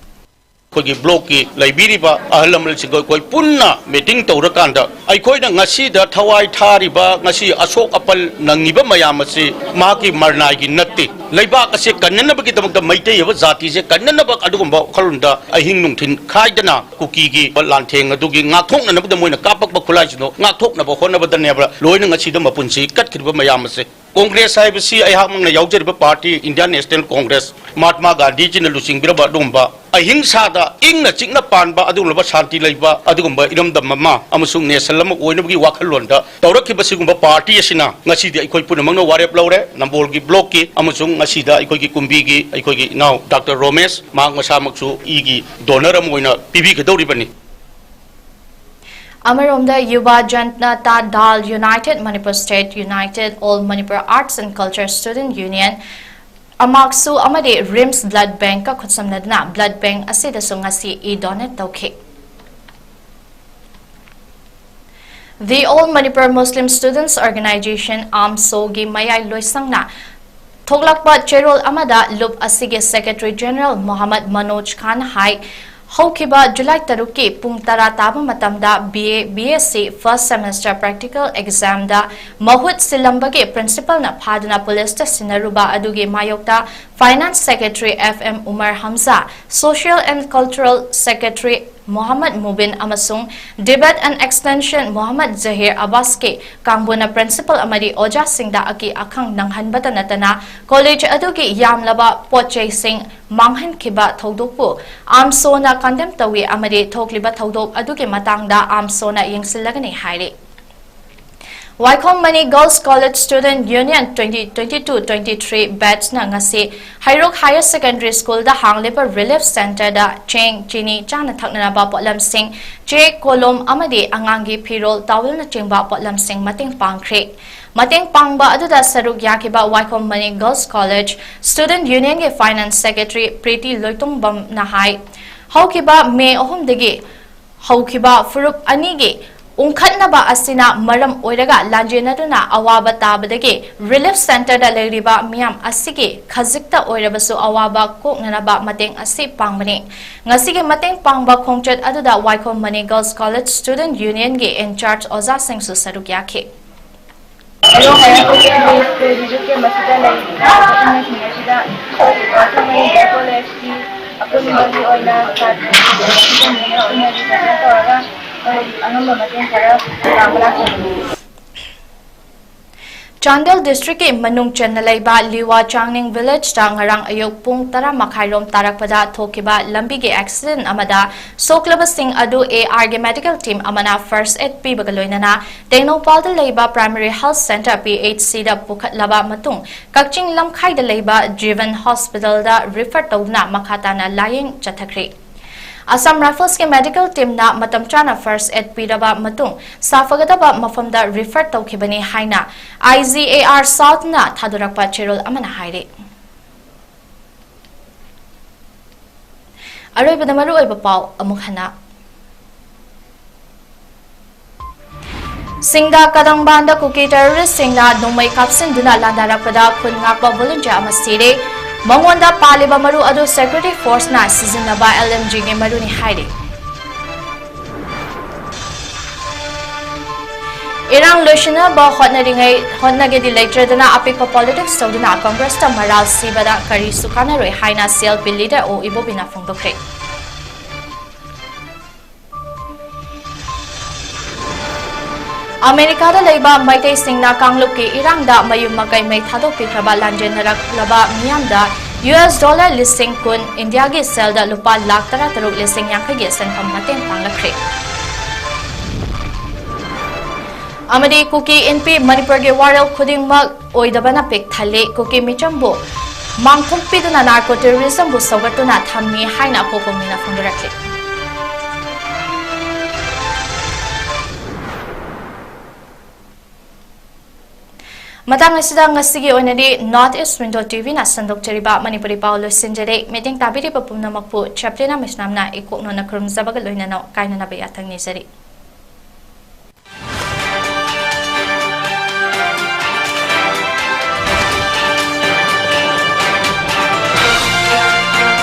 ꯑꯩꯈꯣꯏꯒꯤ blockꯀꯤ ꯂꯩꯕꯤꯔꯤꯕ ꯑꯍꯜ ꯂꯃꯟꯁꯤꯡꯒ ꯑꯩꯈꯣꯏ ꯄꯨꯟꯅ meeting ꯇꯧꯔꯀꯥꯟꯗ, ꯑꯩꯈꯣꯏꯅ ꯉꯁꯤꯗ ꯊꯋꯥꯏ ꯊꯥꯔꯤꯕ, ꯉꯁꯤ ꯑꯁꯣꯛ ꯑꯄꯜ ꯅꯪꯉꯤꯕ ꯃꯌꯥꯝ ꯑꯁꯤ ꯃꯍꯥꯛꯀꯤ ꯃꯔꯅꯥꯏꯒꯤ ꯅꯠꯇꯦ꯫ ꯂꯩꯕꯥꯛ ꯑꯁꯦ ꯀꯟꯅꯅꯕꯒꯤꯗꯃꯛꯇ, ꯃꯩꯇꯩ ꯍꯥꯏꯕ ꯖꯥꯇꯤꯁꯦ ꯀꯟꯅꯅꯕ ꯑꯗꯨꯒꯨꯝꯕ ꯋꯥꯈꯜꯂꯣꯟꯗ ꯑꯍꯤꯡ ꯅꯨꯡꯊꯤꯜ ꯈꯥꯏꯗꯅ ꯀꯨꯀꯤꯒꯤ ꯂꯥꯟꯊꯦꯡ ꯑꯗꯨꯒꯤ ꯉꯥꯛꯊꯣꯛꯅꯅꯕꯗ ꯃꯣꯏꯅ ꯀꯥꯞꯄꯛꯄ ꯈꯨꯠꯂꯥꯏꯁꯤꯡꯗꯣ ꯉꯥꯛꯊꯣꯛꯅꯕ ꯍꯣꯠꯅꯕꯗꯅꯦꯕ ꯂꯣꯏꯅ ꯉꯁꯤꯗ ꯃꯄꯨꯟꯁꯤ ꯀꯠꯈꯤꯕ ꯃꯌꯥꯝ ꯑꯁꯦ꯫ Congress ꯍꯥꯏꯕꯁꯤ ꯑꯩꯍꯥꯛꯃꯛꯅ ꯌꯥꯎꯖꯔꯤꯕ party Indian National Congress, ꯃꯍꯥꯇꯃꯥ ꯒꯥꯟꯙꯤꯖꯤꯅ ꯂꯨꯆꯤꯡꯕꯤꯔꯕ ꯑꯗꯨꯒꯨꯝꯕ ꯑꯍꯤꯡꯁꯥꯗ ꯏꯪꯅ ꯆꯤꯛꯅ ꯄꯥꯟꯕ ꯑꯗꯨꯒꯨꯝꯂꯕ ꯁꯥꯟꯇꯤ ꯂꯩꯕ ꯑꯗꯨꯒꯨꯝꯕ ꯏꯔꯝꯗꯝ ꯑꯃ ꯑꯃꯁꯨꯡ nation ꯑꯃ ꯑꯣꯏꯅꯕꯒꯤ ꯋꯥꯈꯜꯂꯣꯟꯗ ꯇꯧꯔꯛꯈꯤꯕ ꯁꯤꯒꯨꯝꯕ party ꯑꯁꯤꯅ ꯉꯁꯤꯗꯤ ꯑꯩꯈꯣꯏ ꯄꯨꯝꯅꯃꯛꯅ ꯋꯥꯔꯦꯞ ꯂꯧꯔꯦ꯫ ꯅꯝꯕꯣꯜꯒꯤ blockꯀꯤ ꯑꯃꯁꯨꯡ ꯉꯁꯤꯗ ꯑꯩꯈꯣꯏꯒꯤ ꯀꯨꯝꯕꯤꯒꯤ ꯑꯩꯈꯣꯏꯒꯤ ꯏꯅꯥꯎ Doctor ꯔꯣꯃꯦꯁ, ꯃꯍꯥꯛ ꯃꯁꯥꯃꯛꯁꯨ ꯏꯒꯤ donor ꯑꯃ ꯑꯣꯏꯅ ꯄꯤꯕꯤꯒꯗꯧꯔꯤꯕꯅꯤ꯫ ꯑꯃꯔꯣꯝꯗ, Yuva Janata Dal, United Manipur State, United All Manipur Arts and Culture Student Union, ꯑꯃꯥꯛꯁꯨ ꯑꯃꯗꯤ RIMS Blood Bankꯀ ꯈꯨꯠꯁꯝꯅꯗꯨꯅ blood bank ꯑꯁꯤꯗꯁꯨ ꯉꯁꯤ ꯏ donate ꯇꯧꯈꯤ꯫ The All Manipur Muslim Students Organization, AMSOꯒꯤ ꯃꯌꯥꯏ ꯂꯣꯏꯁꯪꯅ ꯊꯣꯛꯂꯛꯄ ꯆꯦꯔꯣꯜ ꯑꯃꯗ ꯂꯨꯞ ꯑꯁꯤꯒꯤ Secretary General ꯃꯣꯍꯝꯃꯗ ꯃꯅꯣꯖ ꯈꯥꯟ ꯍꯥꯏ, ꯍꯧꯈꯤꯕ ꯖꯨꯂꯥꯏ ꯇꯔꯨꯛꯀꯤ ꯄꯨꯡ ꯇꯔꯥ ꯇꯥꯕ ꯃꯇꯝꯗ B A B S C first semester practical examꯗ ꯃꯍꯨꯠ ꯁꯤꯜꯂꯝꯕꯒꯤ principalꯅ ꯐꯥꯗꯨꯅ ꯄꯨꯂꯤꯁꯇ ꯁꯤꯟꯅꯔꯨꯕ ꯑꯗꯨꯒꯤ ꯃꯥꯌꯣꯛꯇ Finance Secretary F M Umar Hamza, Social and Cultural Secretary Mohammad ꯃꯨꯕꯤꯟ ꯑꯃꯁꯨꯡ Debate and Extension ꯃꯣꯍꯝꯃꯗ ꯖꯍꯤꯔ ꯑꯕꯥꯁꯀꯤ ꯀꯥꯡꯕꯨꯅ principal ꯑꯃꯗꯤ ꯑꯣꯖꯥꯁꯤꯡꯗ ꯑꯀꯤ ꯑꯈꯪ ꯅꯪꯍꯟꯕꯇ ꯅꯠꯇꯅ college ꯑꯗꯨꯒꯤ ꯌꯥꯝꯂꯕ ꯄꯣꯠ ꯆꯩꯁꯤꯡ ꯃꯥꯡꯍꯟꯈꯤꯕ ꯊꯧꯗꯣꯛꯄꯨ AMSOꯅ condemn ꯇꯧꯏ ꯑꯃꯗꯤ ꯊꯣꯛꯂꯤꯕ ꯊꯧꯗꯣꯛ ꯑꯗꯨꯒꯤ ꯃꯇꯥꯡꯗ AMSOꯅ ꯌꯦꯡꯁꯤꯜꯂꯒꯅꯤ ꯍꯥꯏꯔꯤ꯫ ꯋꯥꯏꯈꯣꯝ money Girls College Student Union twenty twenty-two twenty-three batchꯅ ꯉꯁꯤ ꯍꯩꯔꯣꯛ Higher Secondary Schoolꯗ ꯍꯥꯡꯂꯤꯕ Relief Centreꯗ ꯆꯦꯡ, ꯆꯤꯅꯤ, ꯆꯥꯅ ꯊꯛꯅꯅꯕ ꯄꯣꯠꯂꯝꯁꯤꯡ, ꯆꯦ, ꯀꯣꯂꯣꯝ ꯑꯃꯗꯤ ꯑꯉꯥꯡꯒꯤ ꯐꯤꯔꯣꯜ, towelꯅꯆꯤꯡꯕ ꯄꯣꯠꯂꯝꯁꯤꯡ ꯃꯇꯦꯡ ꯄꯥꯡꯈ꯭ꯔꯦ꯫ ꯃꯇꯦꯡ ꯄꯥꯡꯕ ꯑꯗꯨꯗ ꯁꯔꯨꯛ ꯌꯥꯈꯤꯕ Waikhom money Girls College Student Unionꯒꯤ Finance Secretary ꯄ꯭ꯔꯤꯇꯤ ꯂꯣꯏꯇꯣꯡꯕꯝꯅ ꯍꯥꯏ, ꯍꯧꯈꯤꯕ ꯃꯦ ꯑꯍꯨꯝꯗꯒꯤ ꯍꯧꯈꯤꯕ ꯐꯨꯔꯨꯞ ꯑꯅꯤꯒꯤ ꯎꯪꯈꯠꯅꯕ ꯑꯁꯤꯅ ꯃꯔꯝ ꯑꯣꯏꯔꯒ ꯂꯥꯟꯖꯦꯟꯅꯗꯨꯅ ꯑꯋꯥꯕ ꯇꯥꯕꯗꯒꯤ Relief Centreꯗ ꯂꯩꯔꯤꯕ ꯃꯤꯌꯥꯝ ꯑꯁꯤꯒꯤ ꯈꯖꯤꯛꯇ ꯑꯣꯏꯔꯕꯁꯨ ꯑꯋꯥꯕ ꯀꯣꯛꯅꯅꯕ ꯃꯇꯦꯡ ꯑꯁꯤ ꯄꯥꯡꯕꯅꯤ꯫ ꯉꯁꯤꯒꯤ ꯃꯇꯦꯡ ꯄꯥꯡꯕ ꯈꯣꯡꯆꯠ ꯑꯗꯨꯗ ꯋꯥꯏꯈꯣꯝ ꯃꯅꯤ Girls College Student Unionꯒꯤ in charge ꯑꯣꯖꯥꯁꯤꯡꯁꯨ ꯁꯔꯨꯛ ꯌꯥꯈꯤ꯫ ꯍꯩꯔꯣꯛ Higher Secondary School Relief Camp ꯑꯁꯤꯗ ꯂꯩꯔꯤꯕ ꯄꯣꯠꯁꯤꯡ ꯑꯁꯤꯗ ꯁꯣꯛꯂꯤꯕ ꯋꯥꯏꯈꯣꯝ ꯃꯅꯤ Collegeꯀꯤ ꯑꯄꯨꯟꯕꯒꯤ ꯑꯣꯏꯅ ꯁꯥꯇ꯭ꯔꯁꯤꯡ ꯄꯨꯟꯅ represent ꯇꯧꯔꯒ ꯑꯩꯈꯣꯏ ꯑꯉꯝꯕ ꯃꯇꯦꯡ ꯈꯔ ꯄꯥꯡꯕ ꯂꯥꯛꯆꯕꯅꯤ꯫ ꯆꯥꯟꯗꯦꯜ districtꯀꯤ ꯃꯅꯨꯡ ꯆꯟꯅ ꯂꯩꯕ ꯂꯤꯋꯥ ꯆꯥꯡꯅꯤꯡ villageꯇ ꯉꯔꯥꯡ ꯑꯌꯨꯛ ꯄꯨꯡ ꯇꯔꯥ ꯃꯈꯥꯏꯔꯣꯝ ꯇꯥꯔꯛꯄꯗ ꯊꯣꯛꯈꯤꯕ ꯂꯝꯕꯤꯒꯤ accident ꯑꯃꯗ ꯁꯣꯛꯂꯕꯁꯤꯡ ꯑꯗꯨ ARꯒꯤ medical team ꯑꯃꯅ first aid ꯄꯤꯕꯒ ꯂꯣꯏꯅꯅ ꯇꯦꯡꯅꯧꯄꯥꯜꯗ ꯂꯩꯕ Primary Health Centre, PHCꯗ ꯄꯨꯈꯠꯂꯕ ꯃꯇꯨꯡ ꯀꯛꯆꯤꯡ ꯂꯝꯈꯥꯏꯗ ꯂꯩꯕ Jeevan Hospitalꯗ refer ꯇꯧꯗꯨꯅ ꯃꯈꯥ ꯇꯥꯅ ꯂꯥꯌꯦꯡ ꯆꯠꯊꯈ꯭ꯔꯦ꯫ Assam Riflesꯀꯤ medical teamꯅ ꯃꯇꯝ ꯆꯥꯅ first aid ꯄꯤꯔꯕ ꯃꯇꯨꯡ ꯁꯥꯐꯒꯗꯕ ꯃꯐꯝꯗ refer ꯇꯧꯈꯤꯕꯅꯤ ꯍꯥꯏꯅ IGAR Southꯅ ꯊꯥꯗꯣꯔꯛꯄ ꯆꯦꯔꯣꯜ ꯑꯃꯅ ꯍꯥꯏꯔꯤ꯫ ꯑꯔꯣꯏꯕꯗ ꯃꯔꯨꯑꯣꯏꯕ ꯄꯥꯎ ꯑꯃꯨꯛ ꯍꯟꯅ꯫ ꯁꯤꯡꯗꯥ ꯀꯗꯪꯕꯥꯟꯗ ꯀꯨꯀꯤ ꯇꯦꯔꯣꯔꯤꯁꯁꯤꯡꯅ ꯅꯣꯡꯃꯩ ꯀꯥꯞꯁꯤꯟꯗꯨꯅ ꯂꯥꯟꯗꯥꯔꯛꯄꯗ ꯈꯨꯟ ꯉꯥꯛꯄ ꯚꯣꯂꯨꯟꯇꯤꯌꯔ ꯑꯃ ꯁꯤꯔꯦ꯫ ꯃꯉꯣꯟꯗ ꯄꯥꯜꯂꯤꯕ ꯃꯔꯨ ꯑꯗꯨ ꯁꯦꯀ꯭ꯌꯨꯔꯤꯇꯤ ꯐꯣꯔꯁꯅ ꯁꯤꯖꯤꯟꯅꯕ ꯑꯦꯜ ꯑꯦꯝ ꯖꯤꯒꯤ ꯃꯔꯨꯅꯤ ꯍꯥꯏꯔꯤ꯫ ꯏꯔꯥꯡ ꯂꯣꯏꯁꯤꯟꯅꯕ ꯍꯣꯠꯅꯔꯤꯉꯩ ꯍꯣꯠꯅꯒꯦꯗꯤ ꯂꯩꯇ꯭ꯔꯗꯅ ꯑꯄꯤꯛꯄ ꯄꯣꯂꯤꯇꯤꯛꯁ ꯇꯧꯗꯨꯅ ꯀꯪꯒ꯭ꯔꯦꯁꯇ ꯃꯔꯥꯜ ꯁꯤꯕꯗ ꯀꯔꯤꯁꯨ ꯀꯥꯟꯅꯔꯣꯏ ꯍꯥꯏꯅ ꯁꯤ ꯑꯦꯜ ꯄꯤ ꯂꯤꯗꯔ ꯑꯣ ꯏꯕꯣꯕꯤꯅ ꯐꯣꯡꯗꯣꯛꯈ꯭ꯔꯦ꯫ ꯑꯃꯦꯔꯤꯀꯥꯗ ꯂꯩꯕ ꯃꯩꯇꯩꯁꯤꯡꯅ ꯀꯥꯡꯂꯨꯞꯀꯤ ꯏꯔꯥꯡꯗ ꯃꯌꯨꯝ ꯃꯀꯩ ꯃꯩ ꯊꯥꯗꯣꯛꯄꯤꯈ꯭ꯔꯕ ꯂꯥꯟꯖꯦꯟꯅꯔꯛꯂꯕ ꯃꯤꯌꯥꯝꯗ ꯌꯨ ꯑꯦꯁ ꯗꯣꯂꯔ ꯂꯤꯁꯤꯡ ꯀꯨꯟ, ꯏꯟꯗꯤꯌꯥꯒꯤ ꯁꯦꯜꯗ ꯂꯨꯄꯥ ꯂꯥꯈ ꯇꯔꯥꯇꯔꯨꯛ ꯂꯤꯁꯤꯡ ꯌꯥꯡꯈꯩꯒꯤ ꯁꯦꯟꯐꯝ ꯃꯇꯦꯡ ꯄꯥꯡꯂꯛꯈ꯭ꯔꯦ꯫ ꯑꯃꯗꯤ ꯀꯨꯀꯤ ꯏꯟꯄꯤ ꯃꯅꯤꯄꯨꯔꯒꯤ ꯋꯥꯔꯦꯜ ꯈꯨꯗꯤꯡꯃꯛ ꯑꯣꯏꯗꯕꯅ ꯄꯤꯛ ꯊꯜꯂꯤ, ꯀꯨꯀꯤ ꯃꯤꯆꯝꯕꯨ ꯃꯥꯡꯊꯣꯛꯄꯤꯗꯨꯅ ꯅꯥꯔꯀꯣ ꯇꯦꯔꯣꯔꯤꯖꯝꯕꯨ ꯁꯧꯒꯠꯇꯨꯅ ꯊꯝꯃꯤ ꯍꯥꯏꯅ ꯑꯄꯣꯛꯄ ꯃꯤꯅ ꯐꯣꯡꯗꯣꯔꯛꯂꯤ꯫ ꯃꯇꯥꯡ ꯑꯁꯤꯗ ꯉꯁꯤꯒꯤ ꯑꯣꯏꯅꯗꯤ North East Window ꯇꯤ ꯚꯤꯅ ꯁꯟꯗꯣꯛꯆꯔꯤꯕ ꯃꯅꯤꯄꯨꯔꯤ ꯄꯥꯎ ꯂꯣꯏꯁꯤꯟꯖꯔꯦ꯫ ꯃꯤꯠꯌꯦꯡ ꯇꯥꯕꯤꯔꯤꯕ ꯄꯨꯝꯅꯃꯛꯄꯨ ꯆꯦꯄ꯭ꯂꯤꯅ ꯃꯤꯁꯅꯥꯝꯅ ꯏꯀꯣꯛꯅꯣꯅ ꯈꯨꯔꯨꯝꯖꯕꯒ ꯂꯣꯏꯅꯅ ꯀꯥꯏꯅꯅꯕ ꯌꯥꯊꯪ ꯅꯤꯖꯔꯤ꯫